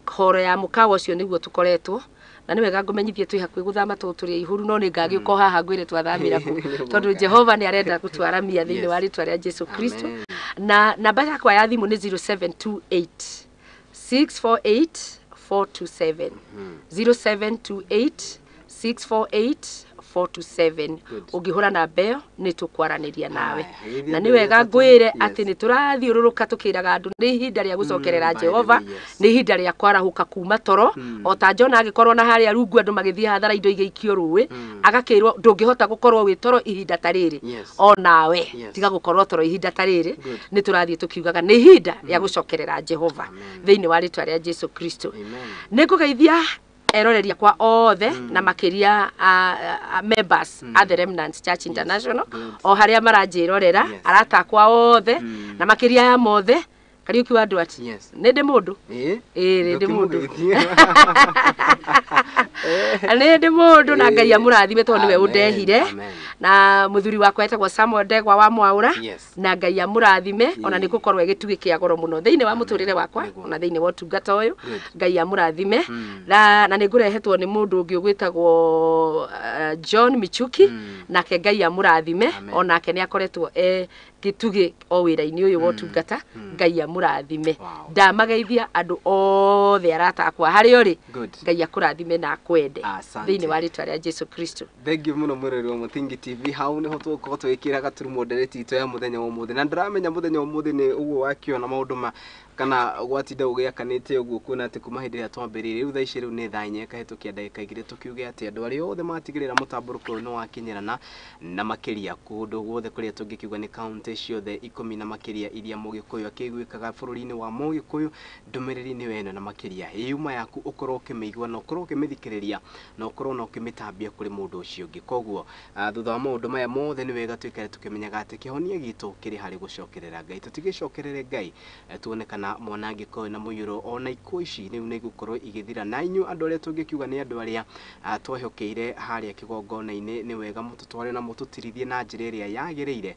Horo ya mũkawa ũcio nĩguo tũkoretwo, na nĩ wega ngũmenyithie twĩ hakuhĩ gũthama tondũ tũrĩ ihuru, no nĩ ngagĩũka o haha ngwĩre twathamĩra kũ, tondũ Jehova nĩ arenda gũtwaramia thĩinĩ wa rĩtwa rĩa Jesu Kristo. Amen. Na namba yakwa ya thimũ nĩ 0728 648 427, 0728 648 427. Good. Ũngĩhũra namba ĩyo nĩ tũkwaranĩria nawe. Haya, gĩthiĩ Na nĩ mbere wega ĩtatũ. ngwĩre atĩ nĩ tũrathiũrũrũka tũkĩraga andũ nĩ ihinda rĩa gũcokerera By the Jehova, way, yes. nĩ ihinda rĩa kwarahũka kuma toro, o ta Jona agĩkorwo na harĩa rungu andũ magĩthiĩ hathara indo igĩikio rũĩ, agakĩrwo ndũngĩhota gũkorwo wĩ toro ihinda ta rĩrĩ. O nawe tiga gũkorwo toro ihinda ta rĩrĩ. Good. Nĩ tũrathiĩ tũkiugaga nĩ ihinda rĩa gũcokerera Jehova Amen. thĩinĩ wa rĩtwa rĩa Jesu Kristo. Amen. Nĩ ngũgeithia eroreria kwa othe, na makĩria members a The Remnant Church International, Good. o harĩa maranjĩrorera, arata akwa othe, na makĩria ya mothe Kariũki wa andũ ati nĩ ndĩ mũndũ. Ĩĩ. Ĩĩ, nĩ ndĩ mũndũ. Ndũkĩmũgeithie. Nĩ ndĩ mũndũ, na Ngai amũrathime tondũ nĩwe Amen, ũndehire. amen. Na mũthuri wakwa etagwo Samuel Ndegwa wa Mwaũra. Na Ngai amũrathime, ona nĩ gũkorwo e gĩtugĩ kĩa goro mũno thĩinĩ wa mũtũrĩre wakwa, ona thĩinĩ wa ũtungata ũyũ. Good. Ngai amũrathime. Na nĩ ngũrehetwo nĩ mũndũ ũngĩ ũgwĩtagwo John Michuki. Nake Ngai amũrathime. Amen. Onake nĩ akoretwo e gĩtugĩ o wĩra-inĩ ũyũ wa ũtungata. Ngai amũrathime. Ndamageithia andũ othe arata akwa harĩa ũrĩ. Good. Ngai akũrathime na akwende Asante. thĩinĩ wa rĩtwa rĩa Jesu Kristo. Thank you mũno, mwĩroreri wa Mũthingi TV. Hau nĩho tũgũkorwo tũgĩkĩra gaturumo ndereti itũ ya mũthenya wa ũmũthĩ, na ndĩramenya mũthenya wa ũmũthĩ nĩ ũguo wakĩona maũndũ ma kana gwatinda gũgĩakanĩte ũguo, kuona atĩ kuma hĩndĩ ĩrĩa twambĩrĩirie rĩu thaa ici rĩu nĩ thaa 4 kahĩtũkia ndagĩka 2. Tũkiuge atĩ andũ arĩa othe matigĩrĩra mũtambũrũko ũyũ nĩ wakinyĩrana, na makĩria kũndũ guothe kũrĩa tũngĩkiuga nĩ kaunti kaunti ciothe 10 na makĩria iria Mũgĩkũyũ akĩiguĩkaga bũrũri-inĩ wa Mũgĩkũyũ. Ndũmĩrĩri nĩyo ĩno na makĩria yuma yaku ũkorwo ũkĩmĩigua na ũkorwo ũkĩmĩthikĩrĩria na ũkorwo na ũkĩmĩtambia kũrĩ mũndũ ũcio ũngĩ. Koguo thutha wa maũndũ maya mothe nĩ wega tũikare tũkĩmenyaga atĩ kĩhonia gitũ kĩrĩ harĩ gũcokerera Ngai. Tũtigĩcokerere Ngai tuone kana mwanangĩko ũyũ na mũiyũro ona ikuũ ici rĩu nĩ igũkorwo igĩthira. Na inyuĩ andũ arĩa tũngĩkiuga nĩ andũ arĩa twehokeire harĩa kĩgongona-inĩ, nĩ wega mũtũtware na mũtũtirithie na njĩra ĩrĩa yagĩrĩire,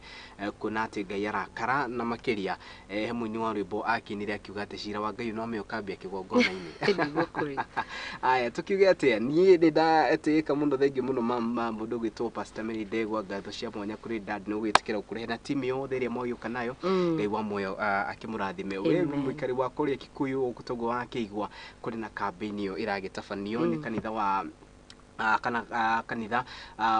kuona atĩ Ngai arakara na makĩria. He mũini wa rwĩmbo akinire akiuga atĩ cira wa Ngai no ũkambia kĩgongona-inĩ. Nĩguo kũrĩ. Aya, tukiuge atĩa, niĩ nĩ ndatĩĩka mũno, thengiũ mũno ma mũndũ ũgwĩtwo Pastor Mary Ndegwa. Ngatho cia mwanya kũrĩ dad nĩ gũgĩtĩkĩra gũkũrehe na timu yothe ĩrĩa mwagĩũka nayo. Ngai wa muoyo akĩmũrathime. We Amen. mũikari wa kũrĩa Kikuyu gũkũ toguo wakĩigua kũrĩ na kambĩini ĩyo ĩragĩtabanio nĩ kanitha wa kana kanitha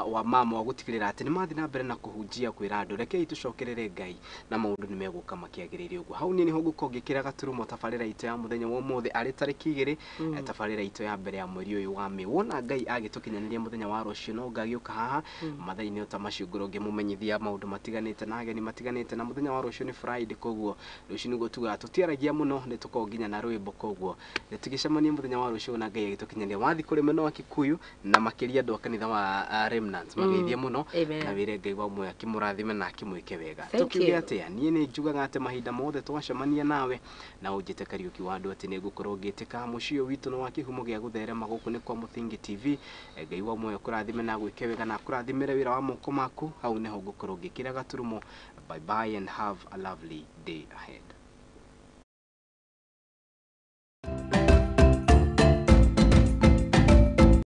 wa mama wa gũtigĩrĩra atĩ nĩ mathiĩ na mbere na kũhunjia kwĩra andũ rekei tũcokerere Ngai na maũndũ nĩ megũka makĩagĩrĩire ũguo. Hau niĩ nĩho ngũkorwo ngĩkĩra gaturumo tabarĩra itũ ya mũthenya wa ũmũthĩ arĩ tarĩki 2, tabarĩra itũ ya mbere ya mweri ũyũ wa Mĩĩ. Wona Ngai agĩtũkinyanĩria mũthenya wa rũciũ no ngagĩũka haha mathaa-inĩ o ta macio ngorwo ngĩmũmenyithia maũndũ matiganĩte na ageni matiganĩte. Na mũthenya wa rũciũ nĩ Friday, koguo rũciũ nĩguo tugaga tũtiaragia mũno, nĩ tũkoragwo nginya na rwĩmbo. Koguo tũgĩcemania mũthenya wa rũciũ na Ngai agĩtũkinyanĩria wathi kũrĩ mwena wa Kikuyu na makĩria andũ a kanitha wa Remnants mageithie mũno Amen. na wĩre Ngai wa muoyo akĩmũrathime na akĩmwĩke wega. Thank Tũkiuge you. atĩa, niĩ nĩ njugaga atĩ mahinda mothe twacemania nawe na ũnjĩte Kariũki wa andũ atĩ nĩ ngũkorwo ngĩtĩka mũciĩ ũyũ witũ nĩ wa kĩhumo gĩa gũtherema gũkũ nĩ kwa Mũthingi TV. Ngai wa muoyo kũrathime na agwĩke wega na akũrathimĩre wĩra wa moko maku. Hau nĩho ngũkorwo ngĩkĩra gaturumo. Bye bye and have a lovely day ahead.